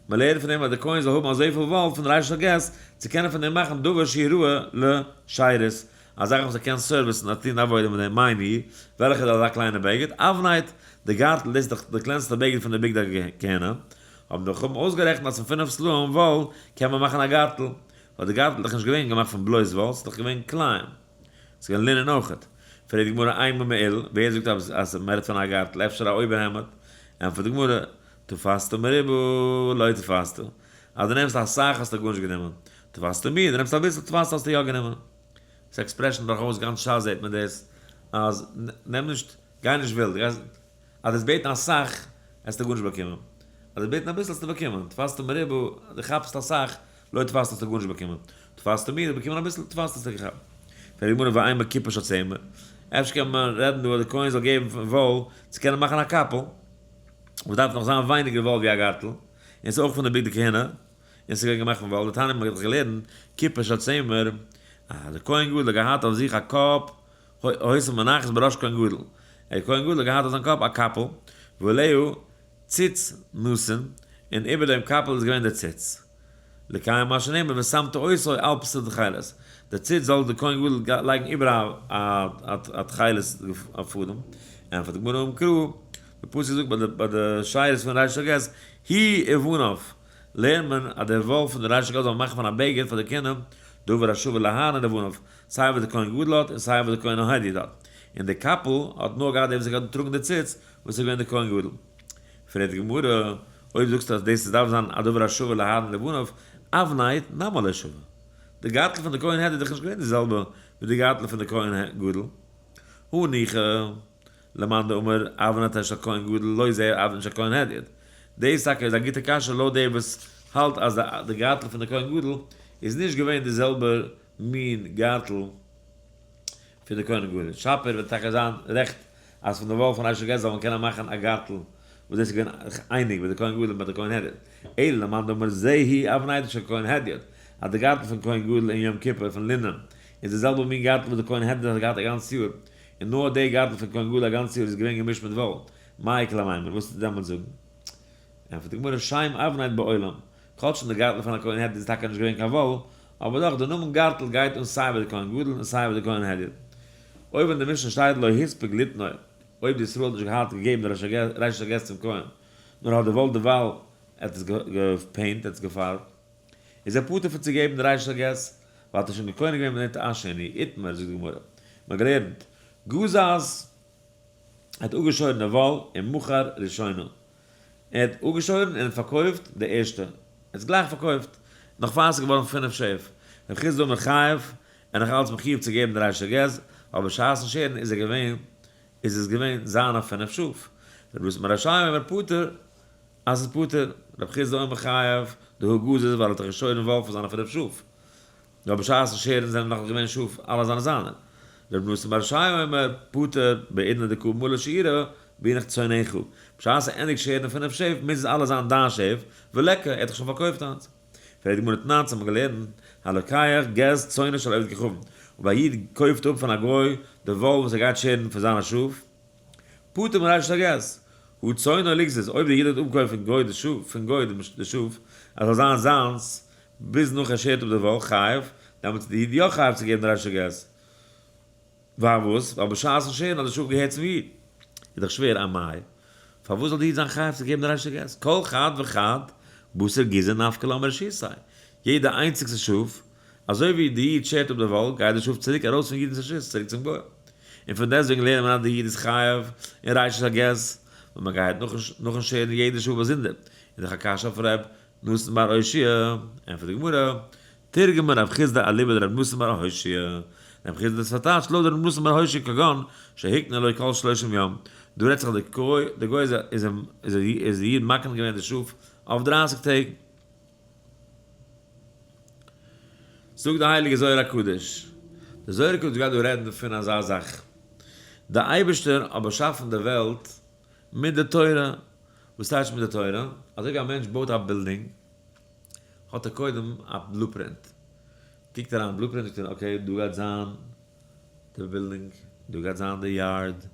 מען לערנט פון דעם אז דער כהן זאל האבן אזויפיל וואל פון רישא גז צו קענען פון דעם מאכן דבר שיראה לשיירות, א זאך וואס ער קען service ן און טון עבודה מיט דעם. מאי ניהו, וועלכע איז אזא קליינע בגד? אבנט, די גארטל, דאס איז דאך די קלענסטע בגד פון די בגדי כהונה. האבן די חכמים אויסגערעכנט אז פון פינף סלעים וואל קען מען מאכן א גארטל, ווייל די גארטל איז דאך נישט געווען געמאכט פון בלויז וואל, ס'איז דאך געווען כלאים, ס'איז געווען לינען אויכעט. פרעגט די גמרא אימא מעיל, ווער זאגט אז מ'רעדט פון א גארטל, אפשר א אויבערהעמד? ענטפערט די גמרא, תפסת מרובה לא תפסת, אז דו נעמסט אסאך האסטו גארנישט גענומען, תפסת מועט, דו נעמסט אביסל תפסת האסטו יא גענומען. ס'איז expression דורכאויס גאנץ שס זעט מען דאס, אז נעם נישט, גיי נישט ווילד, אז דו וועסט בעטן אסאך וועסטו גארנישט באקומען, אז דו וועסט בעטן אביסל האסטו באקומען, תפסת מרובה, דו כאפסט אסאך, לא תפסת האסטו גארנישט באקומען, תפסת מועט, האסט באקומען אביסל, תפסת האסטו געכאפט. פרעגט די גמרא ואימא כיפה של צמר, אפשר קען מען רעדן דא אז די כהן זאל געבן פון וואל צו קענען מאכן א קאפל, וואס דארף נאך זיין ווייניגער וואל ווי א גארטל, און ס'איז אויך פון די בגדי כהונה, און ס'איז געווען געמאכט פון וואל, דתניא מ'האט דאך געלערנט כיפה של צמר, אז דער כהן גדול האט געהאט אויף זיך א קאפ, היתה מונחת בראש כהן גדול, דער כהן גדול האט געהאט אויף זיין קאפ א קאפל, ועליה ציץ נתון, און איבער דעם קאפל איז געווען דער ציץ. לקיים מה שנאמר ושמת אותו על פתיל תכלת, דער ציץ זאל דער כהן גדול לייגן איבער א תכלת פאדעם, ענטפערט די גמרא אמר קרא, די פסוק זאגט ביי די שיירות פון ריש הגז, הוא ובניו, לערנט מען אז דער וואל פון די ריש הגז זאל מען מאכן פון א בגד פאר די כהנים, דבר השווה לאהרן ולבניו, סיי וואס דער כהן גדול האט און סיי וואס דער כהן ההדיוט האט, און די קאפל האט נאר געהאט דער וואס האט געטראגן די ציץ, וואס איז געווען דער כהן גדול. פרעגט די גמרא, אויב זאגסטו אז דאס דארף זיין א דבר השווה לאהרן ולבניו, אבנט נמי לא שווה. די גארטל פון די כהן הדיוט איז דאך נישט געווען די זעלבע ווי די גארטל פון די כהן גדול. הניחא למאן דאמר אבנטו של כהן גדול לא זהה אבנט של כהן הדיוט. דאס טאקע איז א גוטע קשיא לויט דער וואס האלט אז די גארטל פון די כהן גדול איז נישט געווען די זעלבע מין גארטל פון די כהן גדול. שפיר וועט טאקע זיין רעכט אז פון די וואל פון אשת גז זאל מען קענען מאכן א גארטל וואס דאס איז געווען אייניג ווי די כהן גדול מיט די כהן הדיוט, אלא למאן דאמר זו היא אבנטו של כהן הדיוט, אז די גארטל פון כהן גדול אין יום כיפור פון לינען איז די זעלבע מין גארטל וואס די כהן הדיוט האט געהאט א גאנץ יאר, און נאר די גארטל פון כהן גדול א גאנץ יאר איז געווען געמישט מיט וואל, מאי איכא למימר, וואס וועסטו דעמאלטס זאגן? ענטפערט די גמרא שם אבנט בעולם, כאטש אין די גארטל פון א כהן הדיוט איז טאקע נישט געווען קיין וואל, אבער דאך די נאמען גארטל גייט אן סיי ביי די כהן גדול און סיי ביי די כהן הדיוט. אויב אין די משנה שטייט לא הספיק ליתנו, אויב די ישראל האט נישט געהאט געגעבן די ראשית הגז צום כהן, נאר האט דערוואלט דערווייל ער האט עס גע paint, ער האט עס געפארבט, איז ער פטור פון צו געבן די ראשית הגז, ווייל האט ער שוין געקונה געווען מיט דעם השני, איתמר, זאגט די גמרא, מען האט געלערנט, גזז האט אפגעשוירן די וואל און מכר ראשונה, ער האט אפגעשוירן און האט פארקויפט די ערשטע, ער האט עס גלייך פארקויפט, נאך פאר עס איז געווארן פינף שעף, רב חסדא אמר חייב, ער נאך אלץ מחיוב צו געבן די רישא געז, אבער בשעת'ן שערן איז ער געווען, איז עס געווען זיינע פינף שאף. רב נתן בר אושעיא אומר פטור, אז ס'איז פטור, רב חסדא אומר חייב, דהא גזז ווייל ער האט דאך געשוירן וואל פון זיינע פינף שאף. נאר בשעת'ן שערן זענען נאך געווען שאף אלע זיינע זיינע. רב נתן בר אושעיא אומר פטור, בעידנא דקא מלא שיעורא, בעינך צאנך. בשעת ער ענדיגט שערן פינף שעף, מוז עס אלע זיין דיין שעף, וליכא, ער האט דאך שוין פארקויפט איינס. פרעגט די גמרא תנן, האט מען געלערנט, הלוקח גז צאנו של עובד כוכבים, אויב א איד קויפט אפ פון א גוי די וואל וואס ער גייט שערן פון זיינע שאף, פטור מרישית הגז, הא צאנו לגזוז, אויב דער איד האט אפגעקויפט פון גוי די שאף, פון גוי די שאף, אז זאל זיין זיינס, ביז נאך ער שערט אפ די וואל, חייב, דעמאלטס איז די איד יא חייב צו געבן די רישית הגז. פארוואס? ווייל בשעת'ן שערן האט די שאף געהערט צום איד. איז דאך שווער, אמאי, פארוואס זאל די איד זיין חייב צו געבן די רישית הגז? כל חד וחד בתר גיזא נפקא ליה מרשותיה, יעדע איינציגסטע שאף, אזוי ווי די איד שערט אפ די וואל, גייט די שאף צוריק ארויס פון אידנ'ס רשות, צוריק צום גוי. און פון דעסטוועגן לערנט מען אז די איד איז חייב אין רישית הגז, ווייל מען גייט נאכן שערן יעדע שאף באזונדער. איז דאך א קשיא אויף ר' נתן בר אושעיא, ענטפערט די גמרא, תרגמה רב חסדא אליבא דרב נתן בר אושעיא, רב חסדא האט עס פארטייטשט לויט רב נתן בר אושעיא כגון שהקנה לו כל שלושים יום, דא רעדט זיך אז די גוי די גוי איז איז איז איז די איד מקנה געווען די שאף אויף דרייסיג טעג. זאגט די הייליגע זוהר הקדוש, די זוהר הקדוש גייט דא רעדן פון אזא זאך, די אייבערשטער האט באשאפן די וועלט מיט די תורה, וואס טייטש מיט די תורה? אזוי ווי א מענטש בויט א בילדינג, האט ער קודם א blueprint, קוקט אריין אין blueprint זאגט ער okay דא גייט זיין די בילדינג, דא גייט זיין די yard,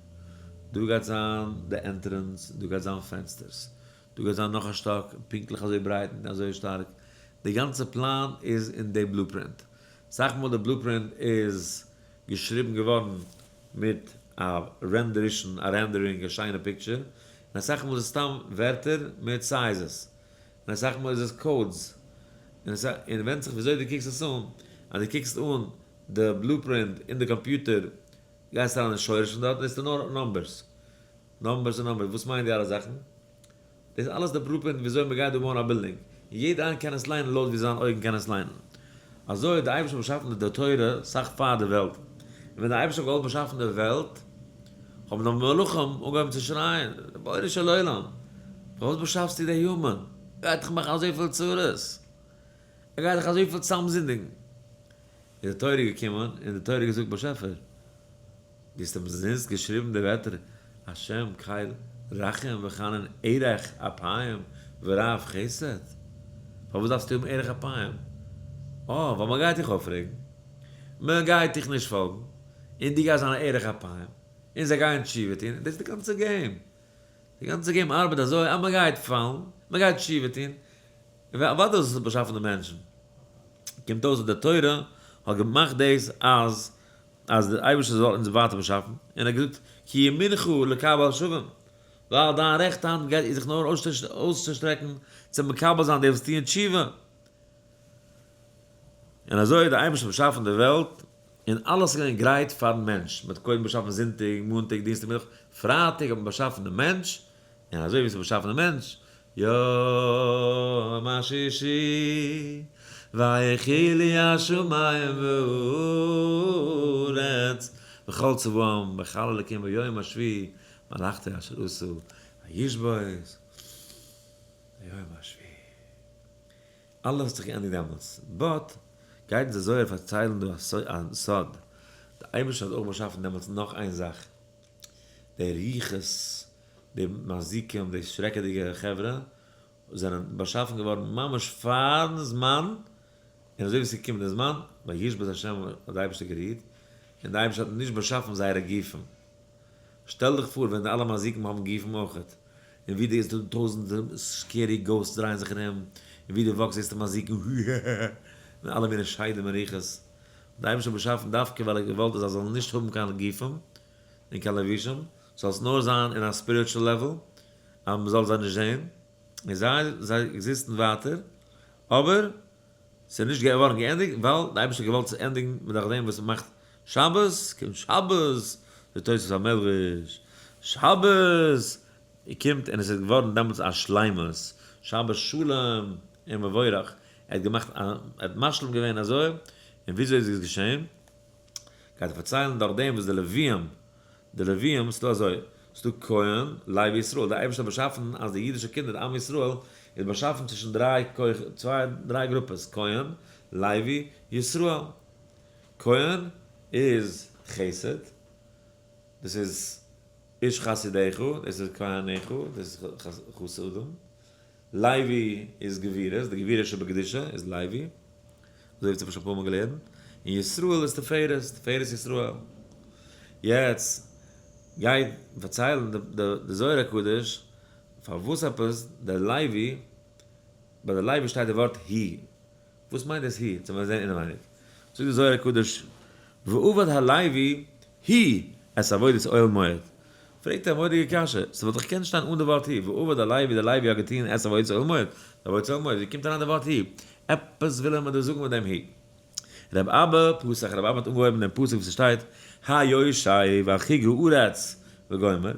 דא גייט זיין די entrance, דא גייט זיין פענסטערס, דא גייט זיין נאך א שטאק, פונקטליך אזוי ברייט און אזוי שטארק, די גאנצע פלאן איז אין די blueprint. סאך מאל די blueprint איז געשריבן געווארן מיט א rendition, א rendering, א שיינע picture, און אסאך מאל איז עס סתם ווערטער מיט sizes, און אסאך מאל איז עס codes, און ווענדט זיך וויאזוי דו קוקסט עס אן, אז דו קוקסט אן די blueprint אין די קאמפיוטער, גייסט אריין אין שורש פון דארט, און עס איז נאר numbers, numbers און numbers, וואס מיינען די אלע זאכן? דאס איז אלעס די blueprint וויאזוי מען גייט דא בויען א בילדינג, און יעדער איינער קען עס ליינען לויט ווי זיין אויגן קען עס ליינען. אזוי האט די אייבערשטער באשאפן די תורה סאך פאר די וועלט, און ווען די אייבערשטער האט געוואלט באשאפן די וועלט, האבן די מלאכים אנגעהויבן צו שרייען, רבונו של עולם, פארוואס באשאפסטו די human? ער גייט דאך מאכן אזויפיל צרות, ער גייט דאך אזויפיל צאמזינדיגן. איז די תורה געקומען און די תורה געזאגט, באשעפער, דו האסט אומזינסט געשריבן די ווערטער השם קל רחום וחנון ארך אפיים ורב חסד? פארוואס דארפסטו האבן ארך אפיים? אה, ווייל מען גייט דיך אויפרעגן, מען גייט דיך נישט פאלגן, און דו גייסט זיין א ארך אפיים, און זיי גייען תשובה טון, דאס איז די גאנצע game. די גאנצע game ארבעט אזוי אז מען גייט פאלן, מען גייט תשובה טון, און אוודאי דאס איז באשאפן די מענטשן. קומט אויס אז די תורה האט געמאכט דאס אז אז דער אייבערשטער זאל אונז ווייטער באשאפן, און ער האט געזאגט כי ימינך לקבל שבים, ווייל דיין רעכטע האנט גייט זיך נאר אויסצושטרעקן צו מקבל זיין די וואס טוען תשובה. און אזוי האט דער אייבערשטער באשאפן די וועלט, און אלעס איז געווען גרייט פארן מענטש, מען האט קודם באשאפן זונטאג, מאנטאג, דינסטאג, מיטוואך, פרייטאג האט מען באשאפן דעם מענטש, און אזוי ווי עס איז באשאפן דעם מענטש, יום השישי ויכולו השמים והארץ וכל צבאם ויכל אלקים ביום השביעי מלאכתו אשר עשה וישבות ביום השביעי. אלעס האט זיך געענדיגט דעמאלטס. but גייט אונז דער זוהר פארציילן דא א סוד, דער אייבערשטער האט אויך באשאפן דעמאלטס נאך איין זאך, די רוחות, די מזיקים, די שרעקעדיגע חברה, זענען באשאפן געווארן ממש פארן זמן, און אזוי ווי עס איז געקומען דער זמן, וישבות השם האט דער אייבערשטער גערוהט, און דער אייבערשטער האט נישט באשאפן זייערע גופים. שטעל דיך פאר ווען די אלע מזיקים האבן גופים אויכעט, און ווי די איז דא טויזענטער scary ghosts דרייען זיך ארום, און ווי די וואקסט זעסטו מזיקים און אלע מיני שדים און רוחות. דער אייבערשטער האט באשאפן דווקא ווייל ער האט געוואלט אז זיי זאלן נישט האבן קיין גופים און קיין לבושים, זאל עס נאר זיין אין א spiritual level אז מען זאל זיי נישט זען, און זיי זיי עקזיסטן ווייטער, אבער ס'איז נישט געווארן געענדיגט ווייל די אייבערשטער האט געוואלט עס ענדיגן מיט דורך דעם וואס מען מאכט שבת, קומט שבת, די תוספות המדרש, שבת קומט און עס איז געווארן דעמאלטס א שלימות, שבת שלום און מבורך, ער האט געמאכט א, ער האט משלים געווען אזוי, און וויאזוי איז עס געשען? גייט ער פארציילן דורך דעם וואס די לוויים, די לוויים, ס'דא אזוי, ס'דא כהן, לוי ישראל, דער אייבערשטער האט באשאפן אז די אידישע קינדער, עם ישראל, איז באשאפן צווישן דריי כוחות, צוויי, דריי גרופעס, כהן, לוי, ישראל. כהן איז חסד, דאס איז איש חסידיך, דאס איז כהניך, דאס איז חסדים. לוי איז גבורות, די גבורה שבקדושה איז לוי, אזוי ווי מ'האט שוין אפאר מאל געלערנט, און ישראל איז תפארת, תפארת ישראל. יעצט גייט פארציילן די זוהר הקדוש פארוואס עפעס דער לוי, ביי די לוי שטייט די ווארט היא, וואס מיינט דאס היא? צו מיר זעהן אינעווייניג. זאגט די זוהר הקדוש, ועבד הלוי היא את עבודת אוהל מועד. פרעגט ער א מורא'דיגע קשיא, ס'וואלט דאך געקענט שטיין אן די ווארט היא, ועבד הלוי, דער לוי האט געטוהן את עבודת אוהל מועד, די עבודת אוהל מועד, ווי קומט אריין די ווארט היא? עפעס וויל ער מיר דא זאגן מיט דעם היא. רב אבא פתח, רב אבא האט אנגעהויבן דעם פסוק וואס ס'שטייט, היושב על חוג הארץ וגומר,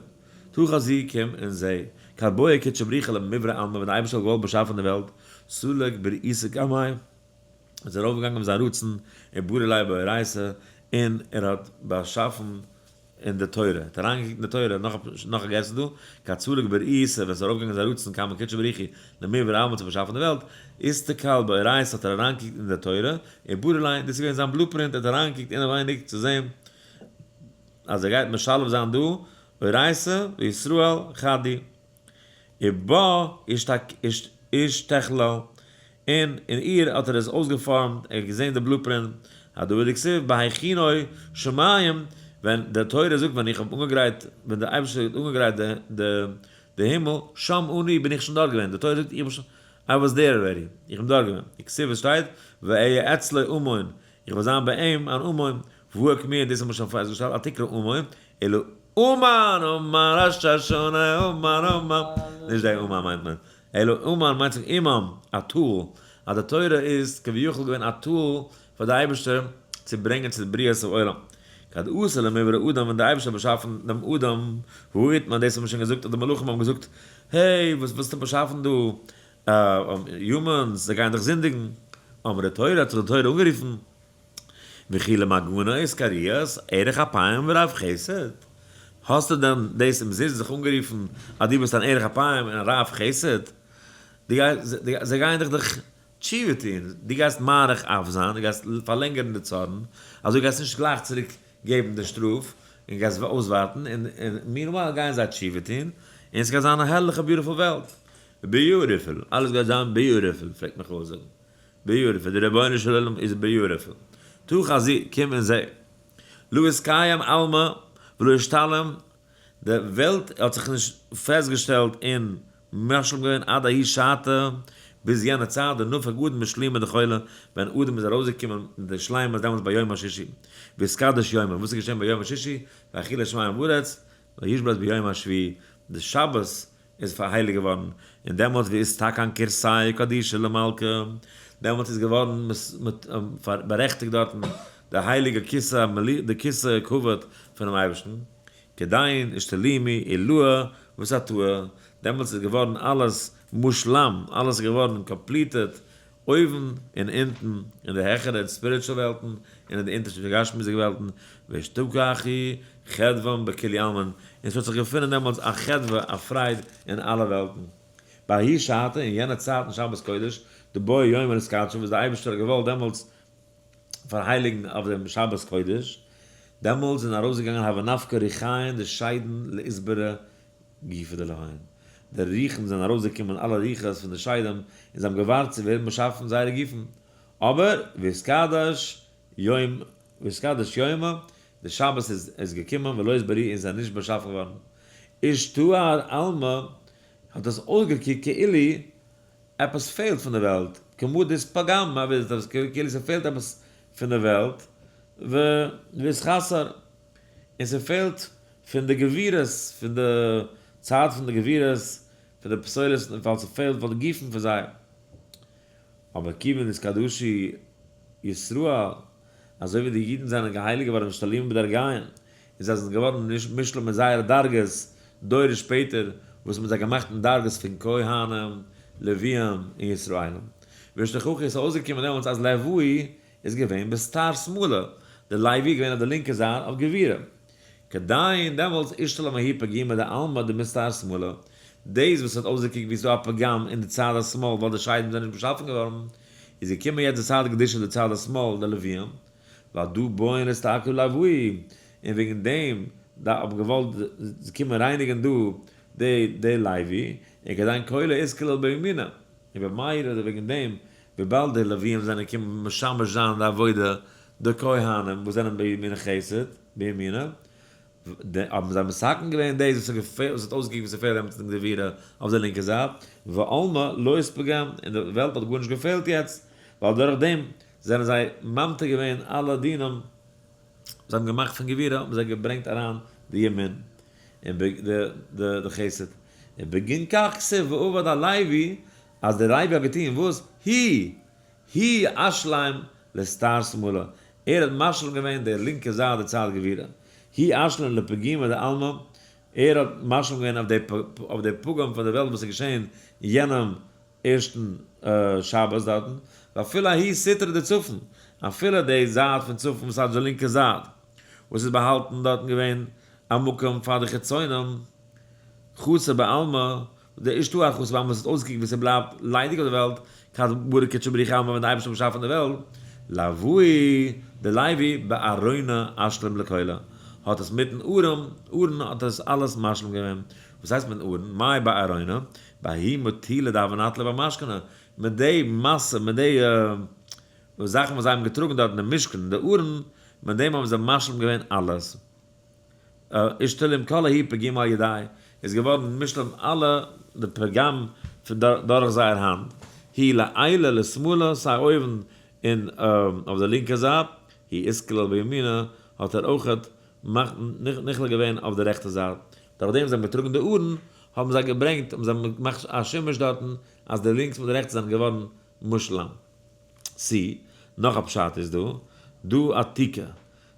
תא חזי קום און זע, כד בעא קודשא בריך הוא למיברא עלמא ווען דער אייבערשטער האט געוואלט באשאפן די וועלט, סליק ברעותא קמיה, איז ער ארויפגעגאנגען מיט זיין רצון, וברא ליה באורייתא, און ער האט באשאפן אין די תורה, ער האט אריינגעקוקט אין די תורה, נאך א גירסא דא, כד סליק ברעותא, ווען ס'איז ארויפגעגאנגען זיין רצון קמיה קודשא בריך הוא למיברא עלמא צו באשאפן די וועלט, אסתכל באורייתא האט ער אריינגעקוקט אין די תורה, וברא ליה, דאס איז געווען זיין blueprint, ער האט אריינגעקוקט אינעווייניג צו זען אז ער גייט משלב זיין דא אורייתא וישראל חד הוא ובה אשתכלל, און אין איר האט ער עס אויסגעפארעמט, ער האט געזען די blueprint, הדא דכתיב בהכינוי שמים, ווען די תורה זאגט ווען איך האב אנגעגרייט, ווען דער אייבערשטער האט אנגעגרייט די. די הימל, שם אני בין איך שוין דארט געווען, די תורה זאגט איך בין שוין, I was there already, איך בין דארט געווען, וכתיב עס שטייט, ואהיה אצלו אמון, איך וועל זיין ביי אים אן אמון, והוא אקמי און דאס האט מען שוין פעסטגעשטעלט, אל תקרא אמון, אלא אומן, אומן ראש השנה, אומן, אומן, נישט די אומן מיינט מען, אלא אומן מיינט זיך אימם, א tool, אז די תורה איז כביכול געווען א tool פאר די אייבערשטער צו ברענגען צו די בריאת העולם. כד אתא למברא אדם ווען די אייבערשטער האט באשאפן דעם אדם, והא אתמר דאס האט מען שוין געזאגט אז די מלאכים האבן געזאגט, hey, וואס ווילסטו באשאפן דא humans, זיי גייען דאך זינדיגן. אמרה תורה האט זיך די תורה אנגערופן, וכי למגנא אתקרית ארך אפים ורב חסד? האסטו דען דאס אומזיסט זיך אנגערופן אז דו ביסט אן ארך אפים און א רב חסד? זיי גייען דיך דאך תשובה טון, דו גייסט מאריך אף זיין, דו גייסט פארלענגערן די צארן, אזוי גייסטו נישט גלייך צוריק געבן די שטראף, און גייסט אויסווארטן, און meanwhile גייען זיי תשובה טון, און עס גייט זיין א הערליכע beautiful וועלט. beautiful, אלעס גייט זיין beautiful, פלעגט מיך אויסזאגן. beautiful, דער רבונו של עולם איז beautiful. תא חזי, קום און זע. לא אתקיים עלמא ולא אשתלים, די וועלט האט זיך נישט פעסטגעשטעלט און משלים געווען עד ההיא שעתא, ביז יענע צייט, דנפק אדם משלימא דכולא, ווען אדם איז ארויסגעקומען מיט די שלימות דעמאלטס ביום השישי, ואתקדש יומא, וואס איז געשען ביום השישי, ויכולו שמים וארץ, וישבת ביום השביעי, די שבת איז פארהייליגט געווארן, און דעמאלטס ואתתקן כורסיא קדישא למלכא, דעמאלטס איז געווארן בארעכטיגט דארטן די הייליגע כסא, די כסא כבוד פונעם אייבערשטן, כדין אשתלימי עילאה ותתאה, דעמאלטס איז געווארן אלעס מושלם, אלעס איז געווארן completed, אויבן און אונטן, אין די העכערע און spiritual וועלטן, און אין די אונטערשטע גשמיות'דיגע וועלטן, ואשתכחו חדוון בכולהו עלמין, און עס האט זיך געפונען דעמאלטס א חדוה, א פרייד, אין אלע וועלטן. בההיא שעתא, אין יענע צייט אין שבת קודש, דבעי יומא לאתקדשא, וואס דער אייבערשטער האט געוואלט דעמאלטס פארהייליגן אויף דעם שבת קודש, דעמאלטס זענען ארויסגעגאנגען הוה נפקי ריחין דשדין לאתברי גופא דלהון, די רוחן זענען ארויסגעקומען אלע רוחות פון די שדים און זיי האבן געווארט צו ווערן באשאפן זייערע גופן, אבער ואתקדש יום ואתקדש יומא, די שבת איז געקומען ולא אתברו און זענען נישט באשאפן געווארן, אשתאר עלמא האט עס אויסגעקוקט כאילו עפעס פעלט פון די וועלט, כמה דאתפגם, כאילו ס'פעלט עפעס פון די וועלט, ואתחסר, און ס'פעלט פון די גבורות, פון די צייט פון די גבורות, פון די פסולת, ווייל ס'פעלט פאר די גופן פון זיי. אבער כיוון דאתקדשו ישראל, אזוי ווי די אידן זענען געהייליגט געווארן ואשתלימו בדרגיהון, און זיי זענען געווארן מושלם מיט זייערע דרגות דורות שפעטער, וואס מ'האט זיי געמאכט אין דרגות פון כהנים, לוויים און ישראלים. ואשתכחו איז אויסגעקומען דעמאלטס אז לויי איז געווען בסטר שמאלא, די לוי איז געווען אויף די לינקע זייט אויף גבורה. כדין דעמאלטס אשתלים ההוא פגימא דעלמא דמסטר שמאלא, דאס וואס האט אויסגעקוקט ווי ס'איז דא א פגם אין די צד השמאל ווייל די שדים זענען נישט באשאפן געווארן, איז געקומען יעצט די צד קדושה די צד השמאל די לוויים, והדא בעאן לאסתלקא לוואי, און וועגן דעם האט מען געוואלט קומען רייניגען דא די לוי, און כדין כולא אתכלל בימינא, און במילא וועגן דעם וויבאלד די לוויים זענען געקומען משמש זיין די עבודה די כהנים וואס זענען בימין חסד בימינא, האבן זיי מתקן געווען דאס וואס האט אויסגעקוקט ווי ס'פעלט עמיצן די גבורה אויף די לינקע זייט, ועלמא לא אתפגם, און די וועלט האט גארנישט געפעלט יעצט, ווייל דורך דעם זענען זיי ממתיק געווען אלע דינים וואס זיי האבן געמאכט פון גבורה האבן זיי געברענגט אריין די ימין און די חסד, און בגין כך כתיב ועבד הלוי אז דער לוי האט געטון וואס? הוא הוא אשלים לסטר שמאלא, ער האט משלים געווען די לינקע זייט די צד גבורה, הוא אשלים לפגימא דעלמא, ער האט משלים געווען אויף די פגם פון די וועלט וואס איז געשען יענעם ערשטן שבת דארטן, ואפילו ההיא סטרא דצפון, אפילו די זייט פון צפון וואס הייסט די לינקע זייט, וואס איז באהאלטן דארטן געווען א מקום פאר די חיצונים, חסר בעלמא, די אשתו אחוז ווייל מען האט אויסגעקוקט ווי ס'בלייבט ליידיג אויף די וועלט, כד ברא קודשא בריך הוא עלמא ווען די אייבערשטער האט באשאפן די וועלט, לווי די לוי בארונא אשלים לכולא, האט עס מיטן ארון, ארון האט עס אלעס משלים געווען, וואס הייסט מיטן ארון, מאי בארונא, בההוא מטולא דהוה נטלי במשכנא, מיט די משא, מיט די זאכן וואס זיי האבן געטראגן דארט אין די משכן, אין די ארון, מיט דעם האבן זיי משלים געווען אלעס. אשתלים כל ההוא פגימא על ידיה. איז געווארן מושלם אלע די פגם פון דורך זייער האנט, הוא לעילא לשמאלא, סיי אויבן און אויף די לינקע זייט, הוא אתכליל בימינא, האט ער אויכעט נכלל געווען אויף די רעכטע זייט. דורך דעם זיי האבן געטראגן די ארון, האבן זיי געברענגט, האבן זיי געמאכט א שימוש דארטן, אז די לינקס מיט די רעכטע זענען געווארן מושלם. צי, נאך א פשט איז דא, דא עתיקא,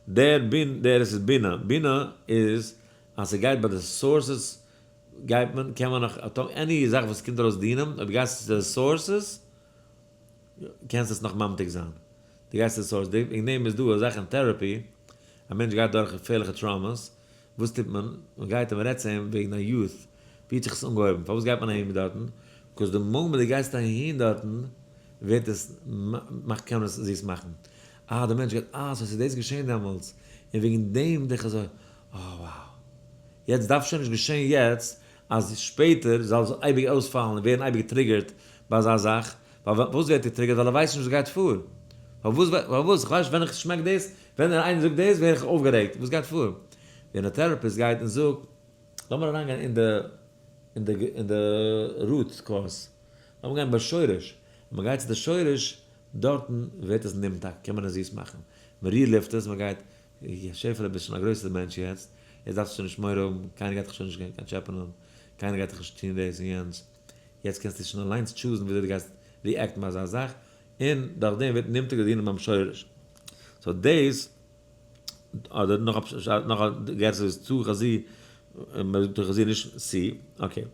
דער בין, דער עס איז בינה, בינה איז אז ס'גייט ביי די sources גייט מען, קען מען נאך, any זאך וואס קומט ארויס דינים, אויב גייסטו צו די sources, קענסטו עס נאך ממתיק זיין. דו גייסט צו די source, וועגן דעם איז דא א זאך אין therapy, א מענטש גייט דורך געפערליכע traumas, וואס טוט מען? מען גייט און מען רעדט צו אים וועגן א youth, ווי האט זיך עס אנגעהויבן? פארוואס גייט מען אהין דארטן? because די מאמענט דו גייסט אהין דארטן ווערט עס מאכט קען מען עס זיס מאכן. אה די מענטש גייט אה so ס'איז דאס געשען דעמאלטס און וועגן דעם בין איך אזוי אה wow יעצט דארף שוין נישט געשען יעצט אז שפעטער זאל עס אייביג אויספאלן און ווערן אייביג גע trigger ט ביי אזא זאך, ווייל פארוואס ווערט ער גע trigger ט? ווייל ער ווייסט נישט וואס גייט פאר. פארוואס פארוואס? איך ווייס נישט ווען איך שמעק דאס, ווען איינער זאגט דאס ווער איך אויפגערעגט, וואס גייט פאר? ווען א therapist גייט און זאגט, לאמיר אריינגיין אין די אין די אין די root cause, לאמיר גיין בשורש, ווען מען גייט צו די שורש, דארטן ווערט עס נמתק, קען מען עס זיס מאכן, מען רירליפט עס, מען גייט, שעפעלע ביסט שוין א גרויסער מענטש יעצט, יעצט דארפסטו שוין נישט מורא האבן, קיינער גייט דיך שוין נישט גיין טשעפענען, קיינער גייט דיך נישט טון דאס און יענץ, יעצט קענסטו שוין אליינס choose ן וויאזוי דו גייסט react ן ביי אזא זאך, און דורך דעם ווערט נמתק די דינים ביים שורש. so דאס, אדער נאך א פשט, נאך א גרסה איז תא חזי, מען זאגט תא חזי נישט סי, okay.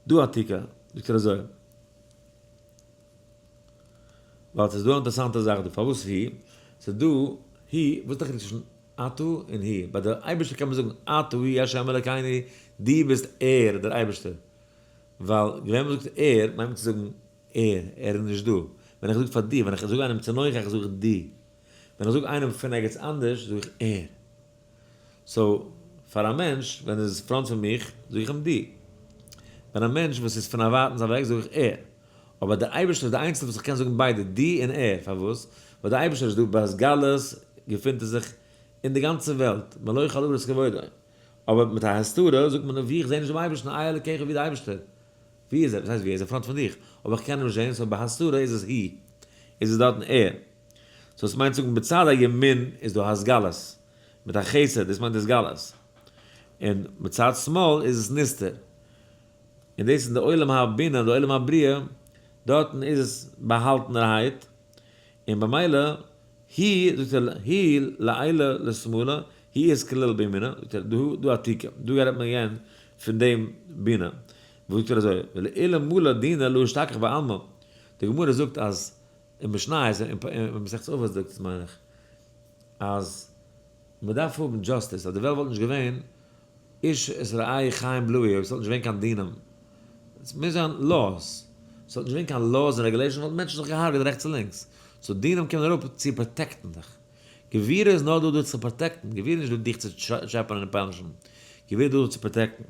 דא עתיקא, זאגט ער אזוי. ווייל ס'איז דא א אינטערעסאנטע זאך דא, פארוואס הוא? ס'איז דא הוא, וואס איז די חילוק צווישן אתה און הוא? ביי די אייבערשטער קען מען זאגן אתה הוא ה' אלקינו, דו ביסט ער, דער אייבערשטער. ווייל ווען מען זאגט ער, מיינט מען צו זאגן ער, ער איז נישט דא. ווען איך זאג פאר דיר, ווען איך זאג איינעם צו נוח זאג איך דו. ווען איך זאג איינעם פון ערגעץ אנדערש זאג איך ער. so פאר א מענטש ווען ער איז front פון מיך זאג איך אים דו. ווען א מענטש וואס איז פון א ווייטנס אוועק זאג איך ער. אבער דער אייבערשטער איז די איינציגסטע וואס איך קען זאגן ביידע דו און ער. פארוואס? ווייל דער אייבערשטער איז דא בהתגלות געפינט ער זיך אין די גאנצע וועלט, מלא כל הארץ כבודו. אבער מיט א הסתרה זאגט מען ווי איך זע נישט דעם אייבערשטן, איה אלקיך ווי איז דער אייבערשטער? ווי איז ער? וואס הייסט ווי? ער איז אין front פון דיך, אבער איך קען אים נישט זען, so בהסתרה איז עס הוא, איז עס דארטן ער. so עס מיינט זאגן בצד הימין איז דא התגלות, מיט א חסד, דאס מיינט התגלות. און מצד שמאל איז עס נסתר. און דאס איז אין די עולם הבינה, די עולם הבריאה, דארטן איז עס באהאלטענערהייט, און במילא הוא, זאגט ער, הוא לעילא לשמאלא, הוא אתכליל בימינא, זאגט ער, דא דא עתיקא, דא רעדט מען געווען פון דעם בינה, וואס זאגט ער אזוי, ואלמלא דינא לא אשתכח בעלמא, די גמרא זאגט אז אין משניות, אין מסכת אבות זאגט עס מיין איך, אז מען דארף האבן justice, אז די וועלט וואלט נישט געווען איש את רעהו חיים בלעו, אויב עס וואלט נישט געווען קיין דינים, עס מוז זיין laws, עס וואלט נישט געווען קיין laws און regulations וואלטן מענטשן זיך געהארגעט רעכטס און לינקס, so דינים קומען אראפ צו protect ן דיך, גבורה איז נאר דא דיר צו protect ן, גבורה איז נישט דא דיך צו טשעפענען און punish ן, גבורה איז דא דיך צו protect ן,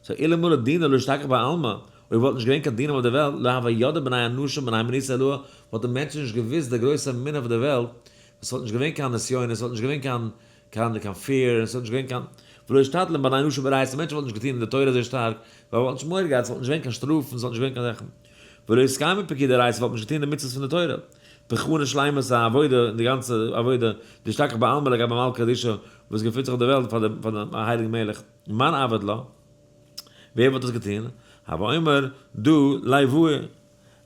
so אלמלא דינא לא אשתכח בעלמא, אויב וואלט נישט געווען קיין דינים אויף די וועלט, לא הוו ידעי בני אנשא מהימנותא עילאה, וואלטן מענטשן נישט געוואוסט די גרויסע אמונה אויף די וועלט, עס וואלט נישט געווען קיין נסיונות, עס וואלט נישט געווען קיין קיין קיין fear, עס וואלט נישט געווען קיין ולא אשתדלן בני אנשא באורייתא, מענטשן וואלטן נישט געטון אין די תורה אזוי שטארק, ווייל וואלט נישט מורא געהאט, עס וואלט נישט געווען קיין שטראפן, עס וואלט נישט געווען קיין זאכן. ולא אתקיימו פקודי דאורייתא, וואלט נישט געטון די מצוות פון די תורה. בכונה שלימות העבודה, און די גאנצע עבודה, דאשתכח בעלמא לגבי מלכא קדישא, וואס געפינט זיך אויף די וועלט פאר דעם פאר דעם הייליגן מלך. מאן עבד לה? ווער וואלט עס געטון? הוי אומר דא לויה.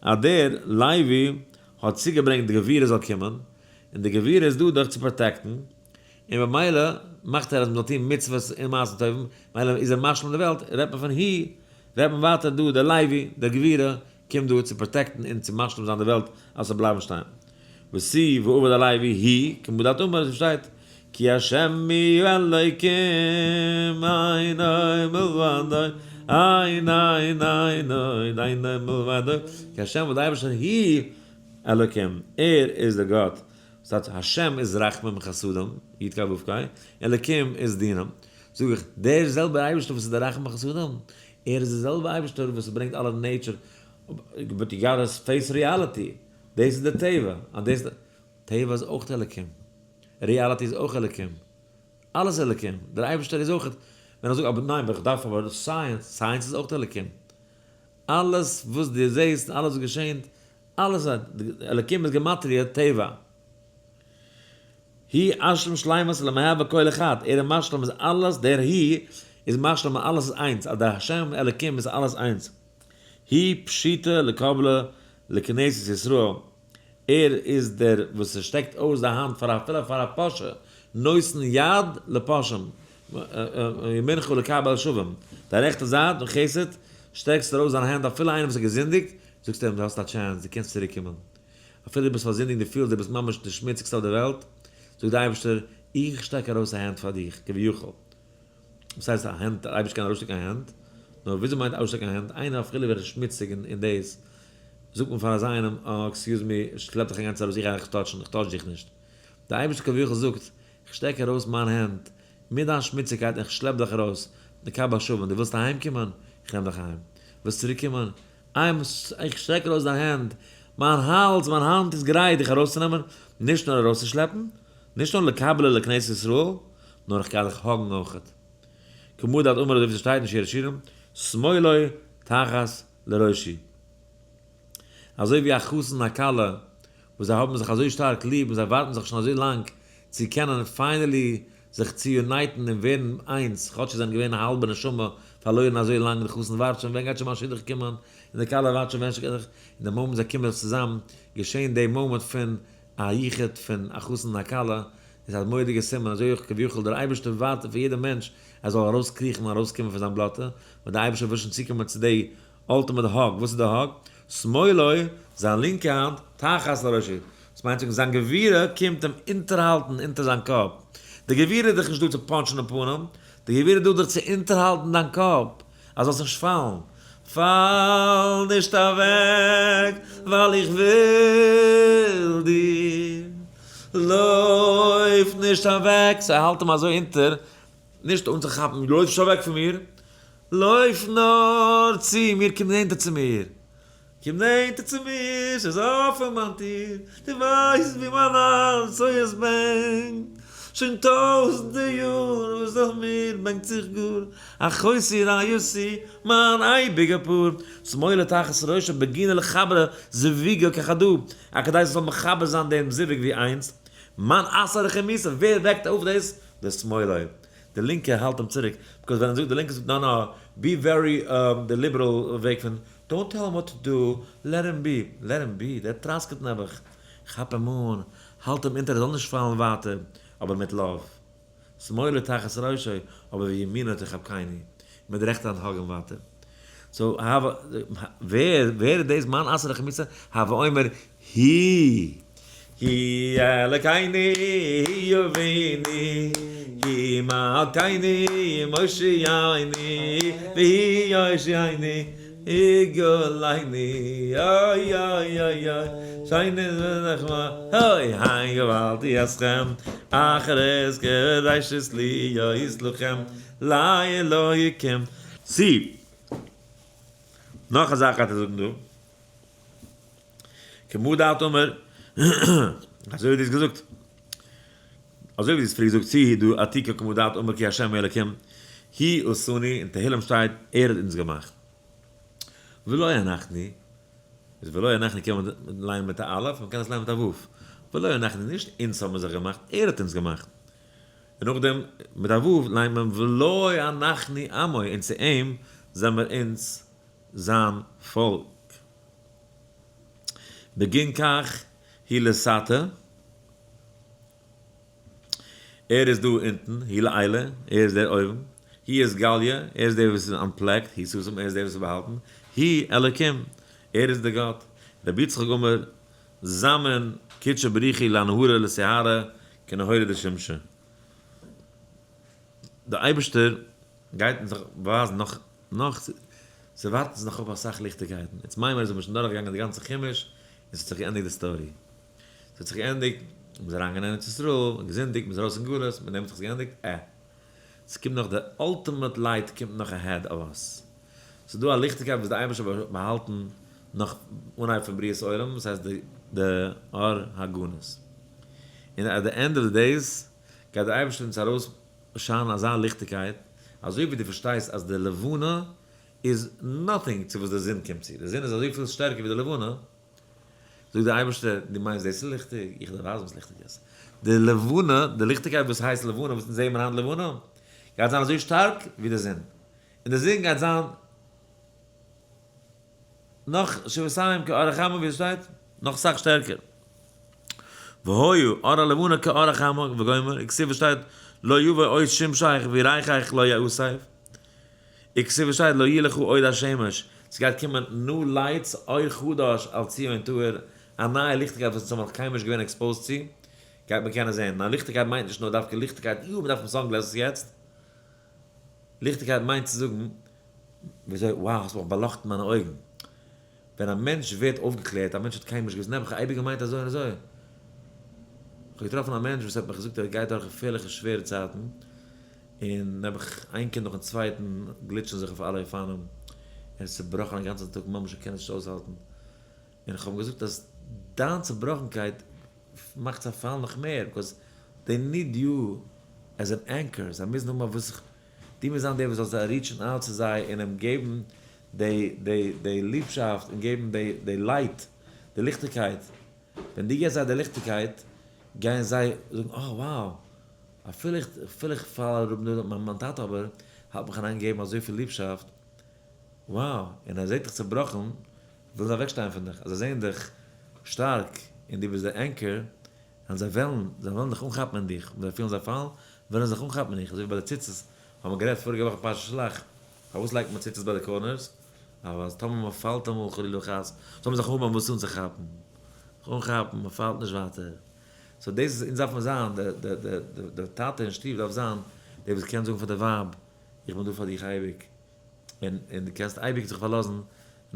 אז דער לוי האט צוגעברענגט די גבורה זאל קומען, און די גבורה איז דא דיך צו protect ן, און במילא מאכט ער אז מ'זאל טון מצוות און מעשים טובים, מילא איז ער משלים די וועלט, רעדט מען פון הוא, רעדט מען ווייטער דא דער לוי, דער גבורה, קומט דא צו protect ן און צו משלים זיין די וועלט אז ס'זאל בלייבן שטיין. ותו ועבד הלוי הוא, כמה דאת אמר, ווי ס'שטייט, כי השם הוא האלוקים אין עוד מלבדו, אין אין אין עוד אין עוד מלבדו, כי השם ווייל דער אייבערשטער הוא אלוקים, ער איז דער גאט, וואס טייטש השם איז רחמים וחסדים, י' ק' ו' ק', אלוקים איז דינים, זאג איך, דער זעלבער אייבערשטער וואס איז דער רחמים וחסדים, ער איז דער זעלבער אייבערשטער וואס ברענגט אלע nature, but you gotta face reality, דאס איז די טבע, אז דאס טבע איז אויך אלוקים, reality איז אויך אלוקים, אלעס איז אלוקים, דער אייבערשטער איז אויך. ווען איך זאג אבער ניין, איך דארף אבער science, science איז אויך אלקים. אלעס וואס דו זעסט, אלעס וואס געשענט, אלעס אלקים איז גמטריא טבע. הוא אשלים שלימות למהווה כל אחד, ער איז משלים איז אלעס, דער הוא איז משלים אז אלעס איז איינס, אז דער השם אלקים איז אלעס איינס. הוא פשיטא לקבלה לכנסת ישראל, ער איז דער וואס שטעקט אויס די האנט פאר אפילו פאר א פושע, נותן יד לפושעים, ימינך לקבל שבים, דיין רעכטע זייט און חסד, שטעקסט ארויס דיין הענט אפילו איינער וואס האט געזינדיגט, זאגסטו אים דו האסט א chance, דו קענסט צוריק קומען. אפילו דו ביסט פארזינדיגט דו פילסט דו ביסט ממש די שמוציגסטע אויף די וועלט, זאגט דער אייבערשטער, איך שטעק ארויס א הענט פאר דיך, כביכול. וואס הייסט א הענט? דער אייבערשטער קען ארויסשטעקן א הענט? נאר וויאזוי מיינט ארויסשטעקן א הענט? איינער אפילו ווען ער איז שמוציג און דאס, זאגט מען פאר אזא איינעם, אה, excuse me, שלעפ דיך אינגאנצן ארויס, איך גיי דיך touch ן, איך touch דיך נישט. דער אייבערשטער כביכול זאגט, איך שטעק ארויס מיין הענט מיט דיין שמוציגקייט און איך שלעפ דיך ארויס, לקבל שבים, דו ווילסט אהיים קומען? איך נעם דיך אהיים. ווילסט צוריק קומען? איך שטעק ארויס דיין הענט, מיין האלז, מיין האנט איז גרייט דיך ארויסצונעמען, נישט נאר ארויסצושלעפן, נישט נאר לקבלה לכנסת ישראל, נאר איך גיי דיך hug ן אויכעט. כמו דאת אמר אזוי ווי ס'שטייט אין שיר השירים, שמאלו תחת לראשי. אזוי ווי א חתן און א כלה וואס זיי האבן זיך אזוי שטארק ליב און זיי ווארטן זיך שוין אזוי לאנג צו קענען finally זיך צו unite ן און ווערן איינס, כאטש זיי זענען געווען א האלבע נשמה פארלוירן אזוי לאנג, די חתן ווארט שוין ווען גייט שוין מיין שידוך קומען, און די כלה ווארט שוין ווען שידוך, און די מאמענט זיי קומען זיך צוזאם, געשען די מאמענט פון א יחוד פון א חתן און א כלה, איז א מורא'דיגע סימן, אזוי אויך כביכול דער אייבערשטער ווארט פון יעדע מענטש ער זאל ארויסקריכן און ארויסקומען פון זיין בלאטע, ווייל דער אייבערשטער וויל שוין צוקומען צו די ultimate hug, וואס איז די hug? שמאלו, זיין לינקע האנט, תחת לראשו, דאס מיינט זאגן זיין גבורה קומט אים אונטערהאלטן אונטער זיין קאפ, די גבורה איז דיך נישט דא צו punch ן אין פנים, די גבורה איז דא דיך צו אונטערהאלטן דיין קאפ אז זאלסט נישט פאלן, פאל נישט אוועק ווייל איך וויל דיר, לויף נישט אוועק, so האלט אים אזוי אונטער, נישט אנצוכאפן, לויף נישט אוועק פון מיר, לויף נאר צו מיר, קום נענטער צו מיר. קום נענטער צו מיר, ס'איז אפען מיין טיר, דו ווייסט ווי מיין הארץ אוי עס בענקט, שוין טויזנטער יאר וואס נאך מיר בענקט זיך גאר, אחותי רעיתי, מיין אייביגע פאר, שמאלו תחת ראשו בגינה לחברא זוויגא כחדא, א כדי ס'זאל מחבר זיין דעם זיווג ווי איינס, מאן אתער רחימותא, ווער וועקט אויף דאס? די שמאלו. די לינקע האלט אים צוריק, because ווען ער זאגט די לינקע זאגט נא נא, be very די ליבעראל וועג פון don't tell him what to do, let him be, let him be, דער טראסקעט נעבעך, כאפ אים אן, האלט אים אונטער ער זאל נישט פאלן ווייטער, אבער מיט love. שמאלו תחת ראשו, אבער וימינו תחבקני, מיט די רעכטע האנט hug אים ווייטער. so הוה, ווער, ווער איז דאס מאן אתער רחימותא, הוה אומר, הוא, הוא אלקינו, הוא אבינו, הוא מלכנו, מושיענו, והוא יושיענו, יגאלנו, אוי אוי אוי אוי, שיינע נחמה, אוי הי געוואלדי אתכם, אחרית כראשית להיות לכם, לאלוקים. סי. נאך א זאך גייט ער זאגן דא. כמו דאת אמר, אזוי ווי דו האסט געזאגט, אזוי ווי דו האסט פריער געזאגט, צי הוא דא עתיקא כמו דאת אמר כי ה' אלקים הוא עשני, אין תהלים שטייט ער האט אונז געמאכט. ולא אנחנו, איז ולא אנחנו קען מען ליינען מיט א אלף, מען קען עס ליינען מיט א ו'. ולא אנחנו, נישט אונז האבן מיר זיך געמאכט, ער האט אונז געמאכט. און נאכדעם מיט א ו' ליינט מען ולא אנחנו עמו, און צו אים זעמער אונז זיין פאלק. בגין כך הוא לתתא, ער איז דא אונטן, הוא לעילא, ער איז דער אויבן, הוא אתגליא, ער איז דער וואס איז אנטפלעקט, הוא סתים, ער איז דער וואס איז באהאלטן, הוא אלקים, ער איז דער גאט. רבי יצחק אמר, זמין קודשא בריך הוא לאנהרא לסיהרא כנהורא דשמשא. דער אייבערשטער גייט אונז נאך ווייזן נאך נאך, ס'ווארט אונז נאך אפ אסאך ליכטיגקייטן, אונז מיינען מיר אז מ'איז שוין דורכגעגאנגען די גאנצע חומש און ס'האט זיך געענדיגט די story. ס'האט זיך געענדיגט, מ'איז אריין אין ארץ ישראל, געזינדיגט, מ'איז ארויס אין גלות, מיט דעם האט זיך עס געענדיגט, עה. ס'קומט נאך די ultimate light קומט נאך ahead of us. ס'איז דא א ליכטיגקייט וואס די אייבערשטער האט באהאלטן נאך אנהייב פון בריאת עולם, וואס הייסט די אור הגנוז. און at the end of the days גייט דער אייבערשטער אונז ארויס שיינען אזא ליכטיגקייט. אזוי ווי דו פארשטייסט אז די לבנה איז nothing צו וואס די זון קומט צו, די זון איז אזויפיל שטערקער ווי די לבנה, זאגט דער אייבערשטער, דו מיינסט דאס איז ליכטיג? איך דיר ווייזן וואס ליכטיג איז. די לבנה, די ליכטיגקייט וואס הייסט לבנה, וואס אונז זעען מיר היינט לבנה, גייט זיין אזוי שטארק ווי די זון, און די זון גייט זיין נאך שבעתיים כאור החמה ווי עס שטייט, נאך סאך שטערקער. והיה אור הלבנה כאור החמה וגומר, וכתיב וואס שטייט לא יבוא עוד שמשך וירחך לא יאסף, וכתיב וואס שטייט לא יהיה לך עוד השמש, ס'גייט קומען new lights אור חדש על ציון תאיר, א נייע ליכטיגקייט וואס אונז האבן נאך קיינמאל נישט געווען exposed צו, גייט מען קענען זען. ניין ליכטיגקייט מיינט נישט נאר דווקא ליכטיגקייט, יו מ'דארף האבן sunglasses יעצט. ליכטיגקייט מיינט צו זאגן וויאזוי, wow האסט מיך באלאכטן מיינע אויגן. ווען א מענטש ווערט אויפגעקלערט, א מענטש האט קיינמאל נישט געוואוסט, נעבעך אייביג געמיינט אזוי און אזוי. איך האב געטראפן א מענטש וואס האט מיך געזאגט ער גייט דורך געפערליכע שווערע צייטן, און נעבעך איין קינד נאכן צווייטן גליטשן זיך אויף אלע אופנים, ער איז צובראכן א גאנצן טאג ממש ער קען עס נישט אויסהאלטן, און איך האב אים געזאגט אז דיין צובראכנקייט מאכט זיי פאלן נאך מער, because they need you as an anchor, זיי מוזן האבן א וואס זיך, דו מוזט זיין דער וואס זאל זיי reach ן out צו זיי און אים געבן די די די ליבשאפט און געבן די די light, די ליכטיגקייט, ווען דו געבסט זיי די ליכטיגקייט גייען זיי זאגן אה wow, אפילו איך אפילו איך פאל אראפ נאר מיין מיין טאטע אבער האט מיך אריין געגעבן אזויפיל ליבשאפט, wow, און ער זעט דיך צובראכן ווילן זיי אוועקשטיין פון דיך, אז זיי זעען דיך שטארק און דו ביסט דער anchor, און זיי וועלן, זיי וועלן דיך אנכאפן אין דיך, ווען זיי פילן זיי פאלן, וועלן זיי זיך אנכאפן אין דיך, אזוי ווי ביי די ציצית, האבן מיר גערעדט פאריגע וואך אין פרשת שלח, פארוואס לייגט מען ציצית ביי די corners? אז טאמער מען פאלט אמאל חלילה וחס, זאל מען זיך האבן וואס אנצוכאפן, זיך אנכאפן, מען פאלט נישט ווייטער. so דאס איז, אונז דארף מען זיין, די די די די טאטע אין שטוב דארף זיין דער וואס קען זאגן פאר די ווייב, איך בין דא פאר דיך אייביג, און און דו קענסט אייביג זיך פארלאזן,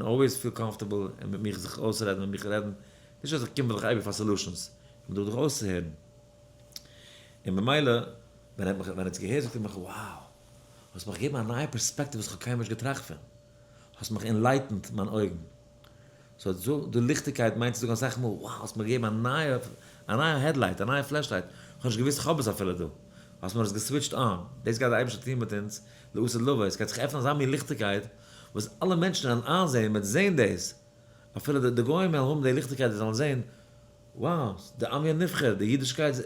און always feel comfortable, און מיט מיך זיך אויסרעדן, מיט מיך רעדן, נישט אז איך קום דיך אייביג פאר solutions, איך בין דא דיך אויסצוהערן. און במילא, ווען ער האט מיך, ווען ער האט עס געהערט זאגט ער מיך, wow! האסט מיך געגעבן א נייע פערספעקטיוו וואס איך האב קיינמאל נישט געטראכט פון. האסט מיך enlightened מיין אויגן. so די ליכטיגקייט מיינט צו זאגן אסאך מאל, wow! האסט מיר געגעבן א נייע, א נייע headlight, א נייע flashlight, איך האב נישט געוואוסט איך האב עס אפילו דא. האסט מיר עס גע switch ט on. דאס גייט דער אייבערשטער טון מיט אונז לעתיד לבוא, עס גייט זיך עפענען אזא מין ליכטיגקייט וואס אלע מענטשן וועלן איינזען, מען וועט זען דאס, אפילו די גוים וועלן האבן די ליכטיגקייט זיי זאלן זען, wow, די עמי הנבחר, די אידישקייט,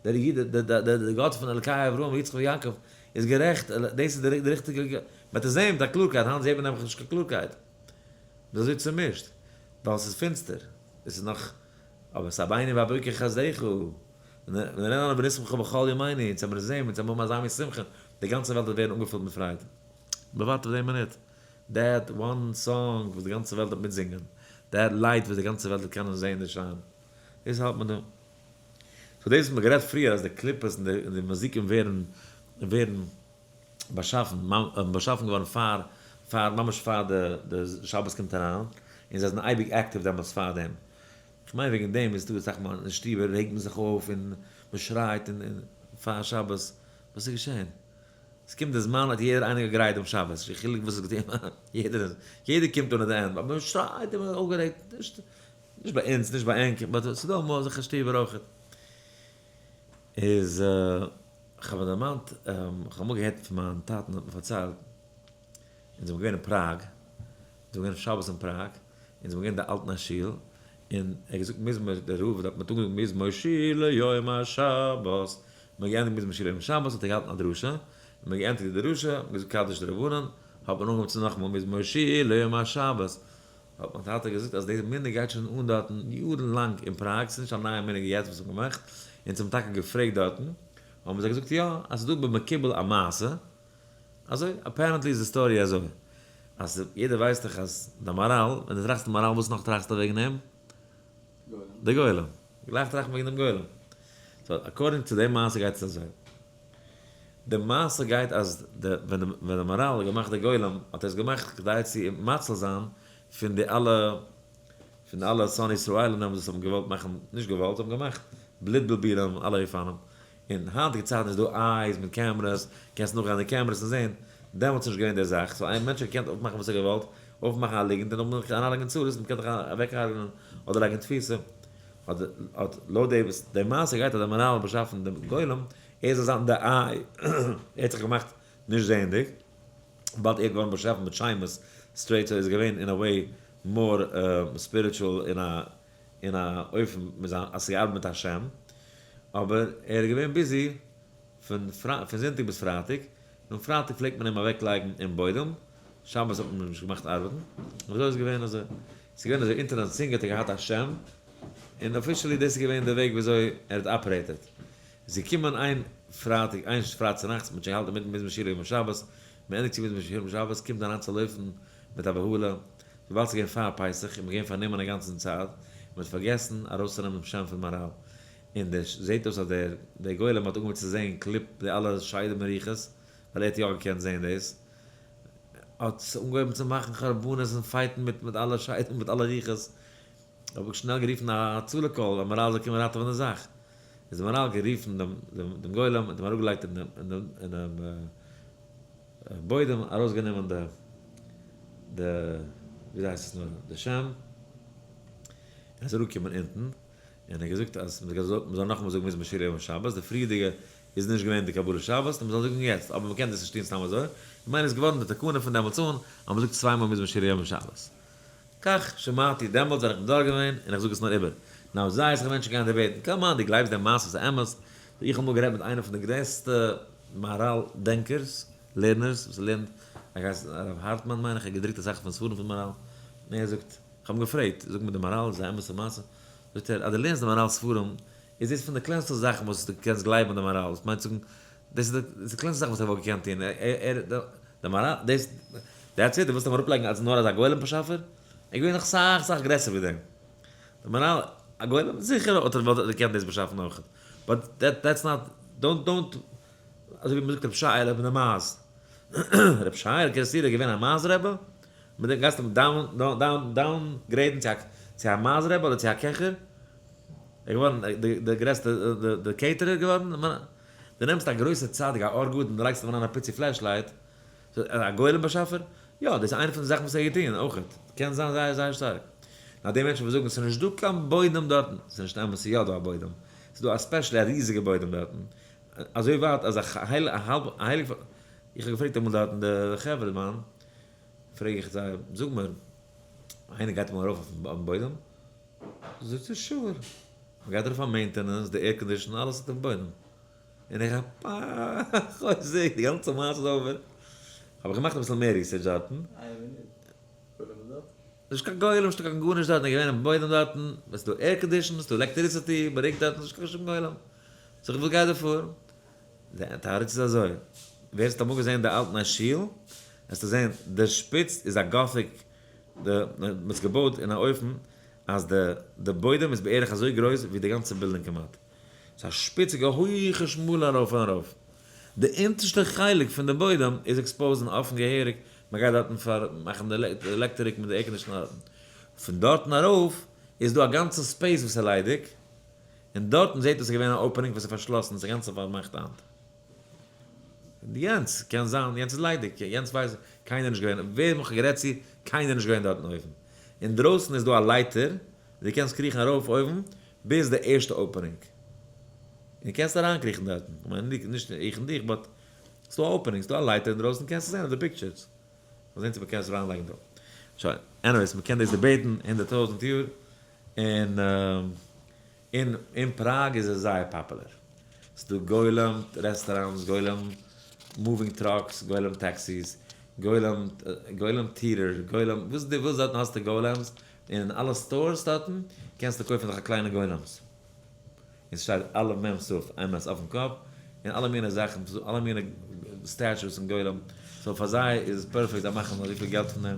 דער איד, דער גאט פון אלקי אברהם יצחק ויעקב איז גערעכט, דאס איז די ריכטיגע, מען וועט עס זען מיט א קלארקייט, היינט זעט מען נעבעך נישט קיין קלארקייט, מען איז אזוי צומישט, ווייל עס איז פינסטער, עס איז נאך, אבער שבענו בבוקר חסדך, ונרננה ונשמחה בכל ימינו, אונז וועמיר עס זען, אונז וועמיר האבן אזא מין שמחה, די גאנצע וועלט וועט ווערן אנגעפילט מיט פרייד. מ'ווארט אויף די מינוט. that one song וואס די גאנצע וועלט וועט מיטזינגען. that light וואס די גאנצע וועלט וועט קענען זען די שיין. דאס האלט מען דא. so דאס וואס מ'האט גערעדט פריער אז די קליפות און די מזיקים ווערן ווערן באשאפן באשאפן געווארן פאר פאר ממש פאר די די שבת קומט אריין, און זיי זענען אייביג active דעמאלטס פארדעם. כ'מיין וועגן דעם איז דא אסאך מאל אין שטיבער רעגט מען זיך אויף און מ'שרייט און פאר שבת, וואס איז געשען? עס קומט די זמן האט יעדער איינער געגרייט דעם שבת, נישט קיין חילוק וואס איז געטון, יעדער איז, יעדער קומט אן at the end, אבער מ'שרייט און מ'איז אויפגערעגט, נישט נישט ביי אונז, נישט ביי ענק, but ס'איז דא אמאל אזעלכע שטיבער אויכעט. איז כ'האב מיר דערמאנט, כ'האב אמאל געהערט פון מיין טאטן האט מיר פארציילט, אונז זעמיר געווען אין פראג, אונז זעמיר געווען שבת אין פראג, אונז זעמיר געווען אין די אלטניי שול, און ער האט געזאגט מזמור, דער רב האט מיר אנגעזאגט מזמור שיר ליום השבת, מען האט געענדיגט מזמור שיר ליום השבת האט ער געהאלטן א דרשה, און מען האט געענדיגט די דרשה, מען האט געזאגט קדיש דרבנן, האט מען אנגעהויבן צו נאכאמאל מזמור שיר ליום השבת, האט מיין טאטע געזאגט אז די מנהג גייט שוין אן דארטן יארן לאנג אין פראג, ס'איז נישט א נייע מנהג יעצט וואס מ'האט געמאכט, אונז האבן טאקע געפרעגט דארטן, האבן זיי געזאגט יא, אז ס'איז דא במקובל א מעשה, אזוי, apparently איז די story אזוי, אז יעדער ווייסט דאך אז די מהר"ל, ווען דו טראכסט מהר"ל וואס נאך טראכסטו וועגן אים? די גולם. גלייך טראכט מען וועגן דעם גולם. so according צו די מעשה גייט עס אזוי. די מעשה גייט אז די ווען די מהר"ל האט געמאכט די גולם האט ער עס געמאכט כדי צו מציל זיין פון די אלע פון די אלע שונאי ישראלים וואס האבן געוואלט מאכן, נישט געוואלט, האבן געמאכט בלוט בלבולים אלע אופנים. אין היינטיגע צייטן איז דא eyes מיט cameras, קענסט נאכגיין די cameras און זען, דעמאלטס איז נישט געווען די זאך, so איין מענטש האט געקענט אויפמאכן וואס ער האט געוואלט, אויפמאכן א ליגנט און נאכדעם אריינלייגן אין צרות און מ'קען דיך אוועקהרג'נען אדער לייגן אין תפיסה. האט האט לויט די וואס די מעשה גייט האט דער מנהל באשאפן דעם גולם ער זאל זיין די eye, ער האט זיך געמאכט נישט זעענדיג, וויבאלד ער איז געווארן באשאפן מיט שמות straight so איז ער געווען אין א way more spiritual אין א אין א אופן מיט זיין אז ס'איז געארבעט מיט השם, אבער ער איז געווען busy פון פון זונטאג ביז פרייטאג, און פרייטאג פלעגט מען אים אוועק לייגן אין בוידעם, שבת האט מען אים נישט געמאכט ארבעטן, און אזוי איז געווען אזוי, ס'איז געווען אזוי אונטער זיין צונג האט ער געהאט א שם, און officially דאס איז געווען די וועג וויאזוי ער האט operated. איז געקומען איין פרייטאג, איין פרייטאג צונאכטס, מ'האט שוין געהאלטן אינמיטן מזמור שיר ליום השבת, מ'ענדיגט צו מזמור שיר ליום השבת, קומט אריין צו לויפן מיט א בהלה, וויבאלד ס'איז געווען פאר פסח און מ'איז געווען פארנומען א גאנצן צייט, און מ'האט פארגעסן ארויסצונעמען דעם שם פון מהר"ל, און דער זעט אויס אז דער דער גולם האט אנגעהויבן צו זען קליפ די אלע שדים און רוחות, ווייל ער האט יא געקענט זען דאס, האט אנגעהויבן צו מאכן חרבנות און fight ן מיט מיט אלע שדים מיט אלע רוחות, האב איך שנעל גערופן א הצלה call אז מהר"ל זאל קומען ראטעווען די זאך, איז דער מהר"ל גערופן דעם דעם גולם האט אים אראפגעלייגט אין דעם אין דעם אין דעם בוידעם ארויסגענומען די די וויאזוי הייסט עס נאר די שם, און איז אראפגעקומען אונטן, און ער האט געזאגט אז מען זאל נאכאמאל זאגן מזמור שיר ליום השבת, די פריערדיגע איז נישט געווען די קבלת שבת, און מען זאל זאגן יעצט, אבער מען קען דאס נישט טון סתם אזוי, ממילא איז געווארן די תקנה פון דעמאלטס אן אז מען זאגט צוויי מאל מזמור שיר ליום השבת. כך שמעתי, דעמאלטס ווען איך בין דארט געווען, און איך זאג עס נאר איבער. now זייער אסאך מענטשן גייען debate ן, come on, דו גלייבסט דעם מעשה איז אמת? איך האב אמאל גערעדט מיט איינער פון די גרעסטע מהר"ל דענקערס, לערנערס, וואס לערנט, ער הייסט הרב הארטמאן מיין איך, ער האט געדרוקט אסאך פון ספרים פון מהר"ל, און ער זאגט, איך האב אים געפרעגט, זאג מיר די מהר"ל איז א אמת'ע מעשה? זאגט ער, אז דו לערנסט די מהר"ל ספרים, איז דאס פון די קלענסטע זאכן וואס דו קענסט גלייבן אין די מהר"ל, דאס מיינט זאגן, דאס איז די קלענסטע זאך וואס ער וואלט געקענט טון, ער, די מהר"ל, דאס, that's it, דו ווילסט אים אראפלייגן אלס נאר אזא גולם באשאפער? ער איז געווען נאך סאך סאך גרעסער ווי דעם. די מהר"ל, א גולם? זיכער האט ער וואלט ער געקענט דאס באשאפן אויך, but that's not, don't don't, אזוי ווי מ'זאגט רבי שייעלע מיט די מייז, רבי שייעלע קערעסטירער איז געווען א מייז רבי? מיט דעם גייסטו אים down down downgrade ן צו א צו א מייז רבי אדער צו א קעכער? ער איז געווארן די די גרעסטע די caterer געווארן? דו נעמסט א גרויסע צדיק א אור גדול און דו לייגסט אים אריין א פיצי flashlight, א גולם באשאפער? יא, דאס איז איינע פון די זאכן וואס ער האט געטון אויכעט, קען זיין זייער זייער שטארק. נאר די מענטשן וואס זאגן ס'איז נישט דא קיין בוידעם דארטן, ס'איז נישט אמת, ס'איז יא דא א בוידעם, ס'איז דא א specially א ריזיגע בוידעם דארטן, אזוי ווייט אז א האלב א הייליג איך האב געפרעגט אמאל דארטן די חברה מאן, פרעג איך זיי, זאג מיר, איינער גייט אמאל ארויף אויפן בוידעם? זאגט זי sure, מ'גייט ארויף פאר maintenance, די air condition, אלעס איז אויפן בוידעם. און איך האב חוזק, די גאנצע מעשה איז over. האב איך געמאכט אביסל מער research דארטן. נישט קיין גולם, נישטא קיין גארנישט דארטן, געווען אין בוידעם דארטן, עס איז דא air condition, עס איז דא electricity, מ'רוקט דארטן, נישט קיין שום גולם. זאג איך וואס גייט דא פאר? די תירוץ איז אזוי, ווער ס'האט אמאל געזען די אלטניי שול, וועסטו זען די שפיץ איז א Gothic, די מ'האט עס געבויט אין א אופן אז די די בוידעם איז בערך אזוי גרויס ווי די גאנצע בילדינג כמעט. ס'איז א שפיציגע הויכע שמאלע ארויף און ארויף. די אונטערשטע חלק פון די בוידעם איז exposed און אפן געהעריג, מ'גייט דארטן פאר מאכן די עלעקטעריק מיט די air conditioner דארטן. פון דארטן ארויף איז דא א גאנצע space וואס איז ליידיג, און דארטן זעט אויס איז געווען א opening וואס איז פארשלאסן, ס'איז גאנצן פארמאכט היינט. יענץ קען זיין, יענץ איז ליידיג, יענץ ווייס קיינער נישט געווען, ווער מיך האט גערעדט צו, קיינער נישט געווען דארטן אויבן. אינדרויסן איז דא א לייטער, דו קענסט קריכן ארויף אויבן ביז די ערשטע opening. און קענסט אריינקריכן דארטן. כ'מיין נישט איך און דיך, but ס'דא א opening, ס'דא א לייטער אינדרויסן, קענסט עס זען אויף די pictures. מ'זאל זען צו מ'קען עס אריינלייגן דא. שוין, anyways, מ'קען דאס debate ן 100,000 יאר, און אין אין פראג איז עס זייער פאפולער. ס'דא גולם restaurants, גולם moving trucks, גולם taxis, גולם גולם theater, גולם וואס דו ווילסט דארטן האסטו golems, און אין אלע stores דארטן קענסטו קויפן אזעלכע קליינע golems. און ס'שטייט אלף מ' ת' אמת אויפן קאפ, און אלע מיני זאכן, אלע מיני statues און גולם, so פאר זיי איז עס perfect, זיי מאכן אזויפיל געלט פון דעם,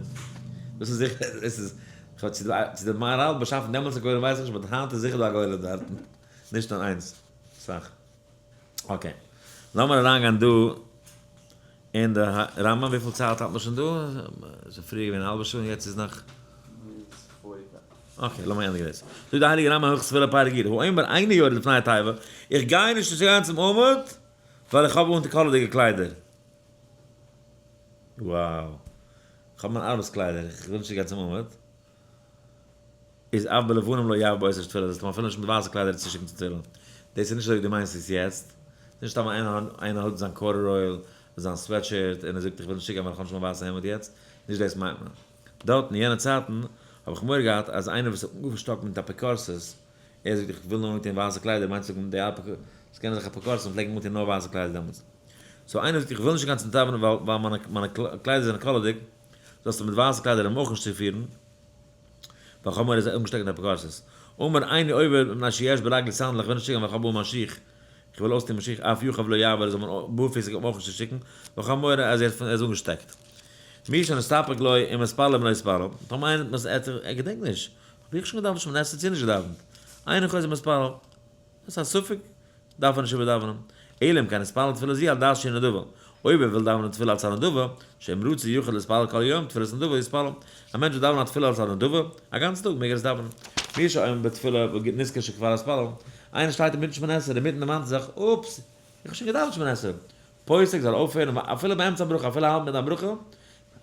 דאס איז זיכער, דאס איז, כאטש צו די מהר"ל באשאפן דעמאלטס א גולם ווייס איך נישט, but היינט איז זיכער דא א גולם דארטן, נישט נאר איינס, אסאך. okay, לאמיר אריינגיין דא אין די רמב"ם, וויפיל צייט האלט מען שוין דא? ס'איז פריער געווען א האלבע שעה און יעצט איז נאך. okay, לאמיר ענדיגן דאס. זאגט די הייליגע רמב"ם הלכות תפילה פרק י', האומר איני יורד לפני התיבה, איך גיי נישט צו גיין צום עמוד, ווייל איך האב אן די קאלערדיגע קליידער. wow. איך האב מיין ארבעטס קליידער, איך וויל נישט צו גיין צום עמוד. איז אף בלבנים לא יבא באותה תפילה, זאלסט אים אפילו נישט מיט ווייסע קליידער צושיקן צו תפילה. דאס איז נישט אזוי ווי דו מיינסט עס יעצט. ס'איז נישט סתם איינער האט זיין corduroy. זיין sweatshirt און ער זאגט איך וויל נישט צוגיין ווייל איך האב נישט מיין ווייסע העמד יעצט, נישט דאס מיינט מען. דארט אין יענע צייטן האב איך מורא געהאט אז איינער וואס האט אנגעשטאקט מיט אפיקורסות, ער זאגט איך וויל נאר אנטון ווייסע קליידער, מיינט צו זאגן די אפיקורסות, ס'קען זיך אפיקורסים פלעגן אנטון נאר ווייסע קליידער דעמאלטס. so איינער זאגט איך וויל נישט גיין צום דאווענען ווייל ווייל מיינע מיינע קליידער זענען קאלערדיג, זאלסטו מיט ווייסע קליידער אים אויך נישט צופירן, ווייל כ'האב מורא ער איז אנגעשטעקט מיט אפיקורסות. אמר איני עובר מפני שיש ברגלי סנדל, איך וויל נישט צוגיין ווייל כ'האב אן מיין שיך, איך וויל אויסטון מיין שיך, אף יחף לא יעבור, זאל מען בארפיסיג אים אויך נישט צושיקן, ווייל כ'האב מורא אז ער איז אנגעשטעקט. מי שנסתפק לו אם התפלל אם לא התפלל, טאמער איינער האט ער ער געדענקט נישט, האב איך שוין געדאווענט שמונה עשרה צו נישט געדאווענט, אינו חוזר ומתפלל, דאס איז א ספק, דארף ער נישט איבערדאווענען, אלא אם כן התפלל תפילה זו על דעת שהיא נדבה, אויב ער וויל דאווענען תפילה אלס א נדבה, שאם רצה יוכל להתפלל כל יום תפילת נדבה יתפלל, א מענטש וויל דאווענען א תפילה אלס א נדבה, א גאנצן טאג מעג ער עס דאווענען. מי שעומד בתפילה ונזכר שכבר התפלל, איינער שטייט אינמיטן שמונה עשרה אינמיטן דערמאנט ער זיך, אופס, איך האב שוין געדאווענט שמונה עשרה, פוסק זאל אויפהערן אפילו באמצע הברכה אפילו האלט מיט א ברכה,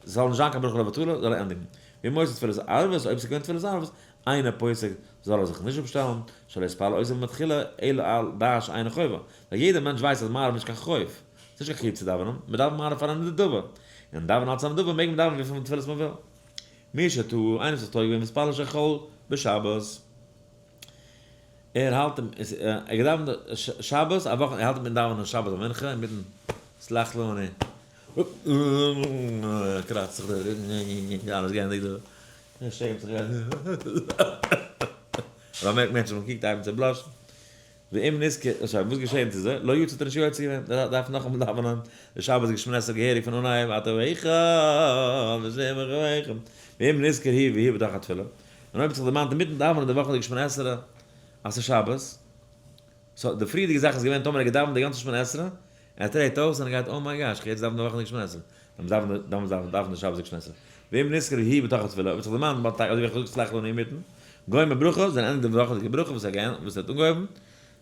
זאל נישט זיין קיין ברכה לבטלה, זאל ער ענדיגן. ואם מוסיף תפילת ערבית, אויב ס'איז געווען תפילת ערבית, אינו פוסק, זאל ער זיך נישט אפשטעלן, שלא יתפלל אותה מתחילה, אלא על דעת שאינה חובה. ווייל יעדער מענטש ווייסט אז מעריב איז נישט קיין חוב. ס'איז נישט קיין חיוב צו דאווענען, מען דאווענט מעריב פאר א נדבה. און דאווענען אלס א נדבה מעג מען דאווענען וויפיל תפילות מען וויל. מי שטעה, איינער וואס האט טועה געווען והתפלל של חול בשבת. ער האלט אים, ער געדאווענט שבת א וואך, ער האלט אינמיטן דאווענען שבת ביי מנחה, אינמיטן סלח לנו, קראצט זיך די אלעס גייענדיג דא, ער שעמט זיך, באמערקט מענטשן וואס קוקט אייבן צו blush ן, ואם נזכר, sorry, וואס געשעהן צו זיי, לא יצא האט ער נישט יוצא געווען, ער דארף נאכאמאל דאווענען די שבת שמונה עשרה געהעריג פון אנהייב, אתה האחד ושמך האחד, ואם נזכר הוא והיא בתוך התפילה, און אויב האט זיך דערמאנט אינמיטן דאווענען די וואכענדיגע שמונה עשרה אז ס'איז שבת, so די פריערדיגע זאך איז געווען טאמער ער האט געדאווענט די גאנצע שמונה עשרה, ער טרעט אויס און ער גייט oh my gosh, כ'גיי יעצט דאווענען די וואכענדיגע שמונה עשרה, דאן דאווענט דאווענט די שבת'דיגע שמונה עשרה. ואם נזכר הוא בתוך התפילה, אויב האט זיך דערמאנט ביים טאג אזוי ווי איך האב געזאגט סלח לנו אינמיטן, גומר ברכה, זיין ענדיגט די וואכענדיגע ברכה וואס ער וואס ער האט אנגעהויבן,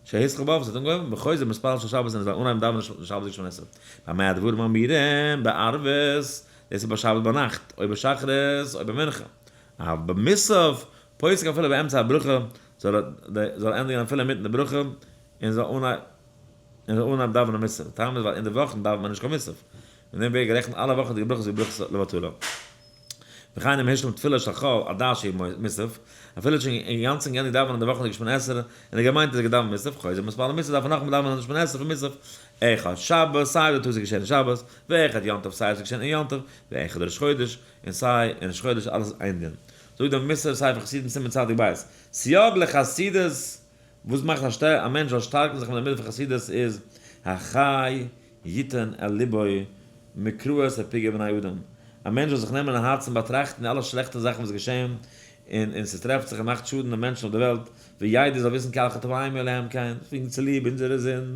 שהתחיל בה וואס ער האט אנגעהויבן, וחוזר ומתפלל של שבת און ער זאל אנהייבן דאווענען שבת'דיגע שמונה עשרה. במה הדברים אמורים בערבית, דאס איז ביי שבת ביינאכט, או בשחרית, או במנחה. אבל במוסף, פוסק אפילו באמצע הברכה, זאל ער ענדיגן אפילו אינמיטן די ברכה, און זאל אנהייבן דאווענען מוסף. די טעם איז ווייל אין די וואכן דאווענט מען נישט קיין מוסף. אין דעם ווערט גערעכנט אלע וואכנדיגע ברכות ווי ברכות לבטלה. וכן אם השלים תפילה של חול על דעת שהיא מוסף, אפילו האט שוין אינגאנצן געענדיגט דאווענען די וואכנדיגע שמונה עשרה, און ער געמיינט אז ער געדאווענט מוסף, חוזר ומתפלל מוסף דארף ער נאכאמאל דאווענען שמונה עשרה פון מוסף, אחד שבת סיי וואס איז געשען אין שבת, ואחד יום טוב סיי וואס איז געשען אין יום טוב, ואחד ראש חודש, און סיי אין ראש חודש אלעס איז איין דין. זאגט דער מוסר ספר חסידים סימן צדיק בית, סייג לחסידות, וואס מאכט א מענטש זאל שטארקן זיך מיט די מידה פון חסידות איז, החי יתן אל לבו מקראות ופגעי בני אדם, א מענטש זאל זיך נעמען אין הארצן באטראכטן די אלע שלעכטע זאכן וואס געשען און און ס'טרעפט זיך און מאכט שאדן די מענטשן אויף די וועלט, וידע זאל וויסן כי על חטאיהם עליהם כן, וועגן צוליב אונזערע זינד,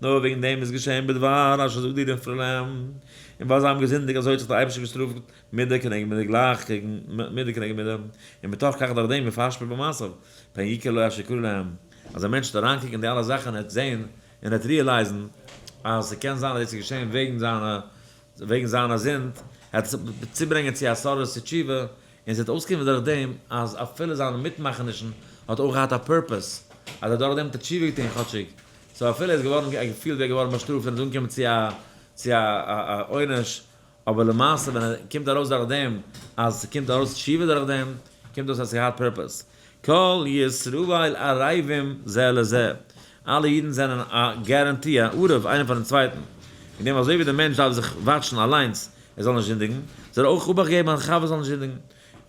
נאר וועגן דעם איז געשען בדבר אשר זאגט דיר און להם, און ווייל זיי האבן געזינדיגט אזוי האט זיך דער אייבערשטער געשטראפט מידה כנגד מידה גלייך קעגן מידה כנגד מידה, און מתוך כך דורך דעם יפשפש במעשיו, פן יקרא לו אשר יקרא להם, אז א מענטש וועט אריינקוקן אין די אלע זאכן און ער וועט זען און ער וועט realize ן אז ס'קען זיין אז דאס איז געשען וועגן זיינע וועגן זיינע זינד, ער וועט עס צוברענגען צו א התעוררות צו תשובה, און ס'וועט אויסקומען דורך דעם אז אפילו זיינע מיטמאכענישן האט אויך געהאט א purpose, אז ער האט דורך דעם תשובה געטון כאטשיג, so אפילו ער איז געווארן ער געפילט ווי ער איז געווארן באשטראפט און איז אנגעקומען צו א צו א עונש, אבער למעשה ווען ער קומט ארויס דורך דעם אז ס'קומט ארויס תשובה דורך דעם, קומט אויס אז ס'געהאט purpose. כל ישראל ערבים זה לזה, אלע אידן זענען א guarantee, א ערב איינער פארן צווייטן, וועגן דעם אזוי ווי דער מענטש דארף זיך watch ן אליינס ער זאל נישט זינדיגן, זאל ער אויך אבאכט געבן אז חבר זאל נישט זינדיגן,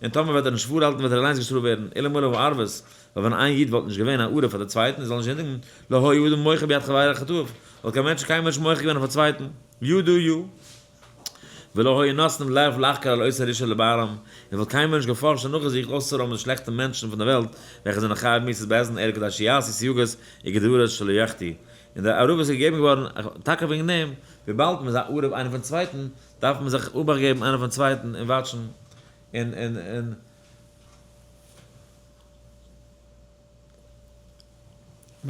און טאמער וועט ער נישט פארהאלטן וועט ער אליינס געשטראפט ווערן, אלמלא הערבות, ווייל ווען איין איד וואלט נישט געווען א ערב פאר דער צווייטן ער זאל נישט זינדיגן, לא היה אדם מוחה ביד חברו על חטאיו, וואלט קיין מענטש קיינמאל נישט מוחה געווען אויף א צווייטן, ידוע י. ולא היו נותנים לב לחקור על עושי רשעה לבערם, און וואלט קיינמאל נישט געפארשט און נאכגעזוכט אויסצורוימען די שלעכטע מענטשן פון דער וועלט וועלכע זענען חייב מיתת בית דין אלא כדי שיעשו סייגות וגדרות שלא יחטאו, און די ערבות איז געגעבן געווארן טאקע וועגן דעם, וויבאלד מען איז א ערב איינער פון צווייטן, דארף מען זיך אבאכט געבן איינער פון צווייטן און watch ן און און און.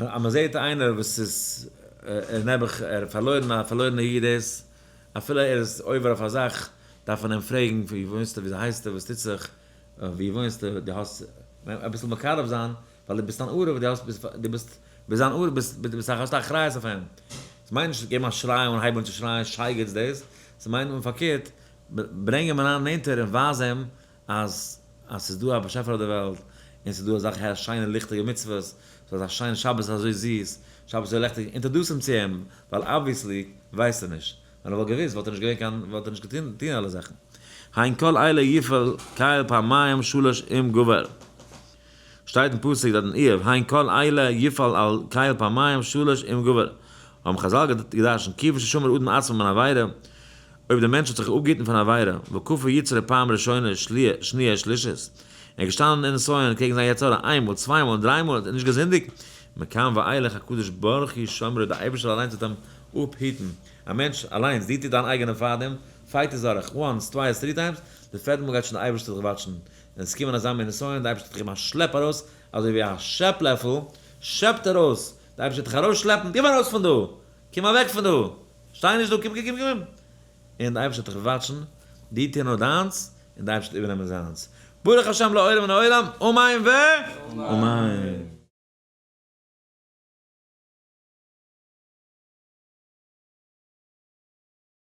אז מען זעט איינער וואס איז נעבעך ער האט פארלוירן א פארלוירענע איד דאס אפילו ער איז עובר אויף א זאך דארף מען אים פרעגן ווי וואוינסטו וויאזוי הייסטו וואס טוט זיך ווי וואוינסטו דו האסט אביסל מקרב זיין ווייל דו ביסט אן ערב דו האסט דו ביסט ביסט אן ערב ביסט ביסט האסט א אחריות אויף אים. ס'מיינט נישט געבן א שריי און הייבן אן צו שרייען שייגעץ דאס, ס'מיינט און פארקערט, ברענג אים אריין נענטער און ווייז אים אז אז ס'איז דא א באשעפער אויף די וועלט, און ס'איז דא אזעלכע שיינע ליכטיגע מצוות, ס'איז אזא שיין שבת איז אזוי זיס, שבת איז אזוי לעכטיג, introduce אים צו אים, ווייל obviously ווייסט ער נישט, ווען ער וואלט געוואוסט וואלט ער נישט געווען קיין, וואלט ער נישט געטון אלע זאכן. הן כל אלה יפעל קל פעמיים שלש עם גבר. שטייט אין פסוק דארט אין איוב, הן כל אלה יפעל על קל פעמיים שלש עם גבר. האבן חזל געדרשנט, כיוון ששמר אדם עצמו מן עבירה, אויב דער מענטש האט זיך אפגעהיטן פון עבירה, וכפה יצרו פעם ראשונה שניה שלישית, ער איז געשטאנען אין נסיון קעגן זיין יצר הרע איין מאל, צוויי מאל און דריי מאל, האט ער נישט געזינדיגט, מכאן ואילך הקדוש ברוך הוא שומרו, דער אייבערשטער אליינס וועט אים אפהיטן. א מענטש אליינס, דו טו דיין אייגענע פארדעם, fight עס דורך, once, twice, three times, די פערטע מאל גייט שוין דער אייבערשטער דיך watch ן, און עס קומען אזא מין נסיון, די אייבערשטער וועט דיך געבן א שלעפ ארויס, אזוי ווי א שעפ לעפל שעפט ארויס, די אייבערשטער וועט דיך ארויסשלעפן, קום ארויס פון דא, קום אוועק פון דא, שטיי נישט דא, קום קום קום קום, און די אייבערשטער וועט דיך watch ן, דו טו נאר דיינס, און די אייבערשטער וועט איבערנעמען זיינס, ברוך השם לעולם ולעולם, אמן ואמן.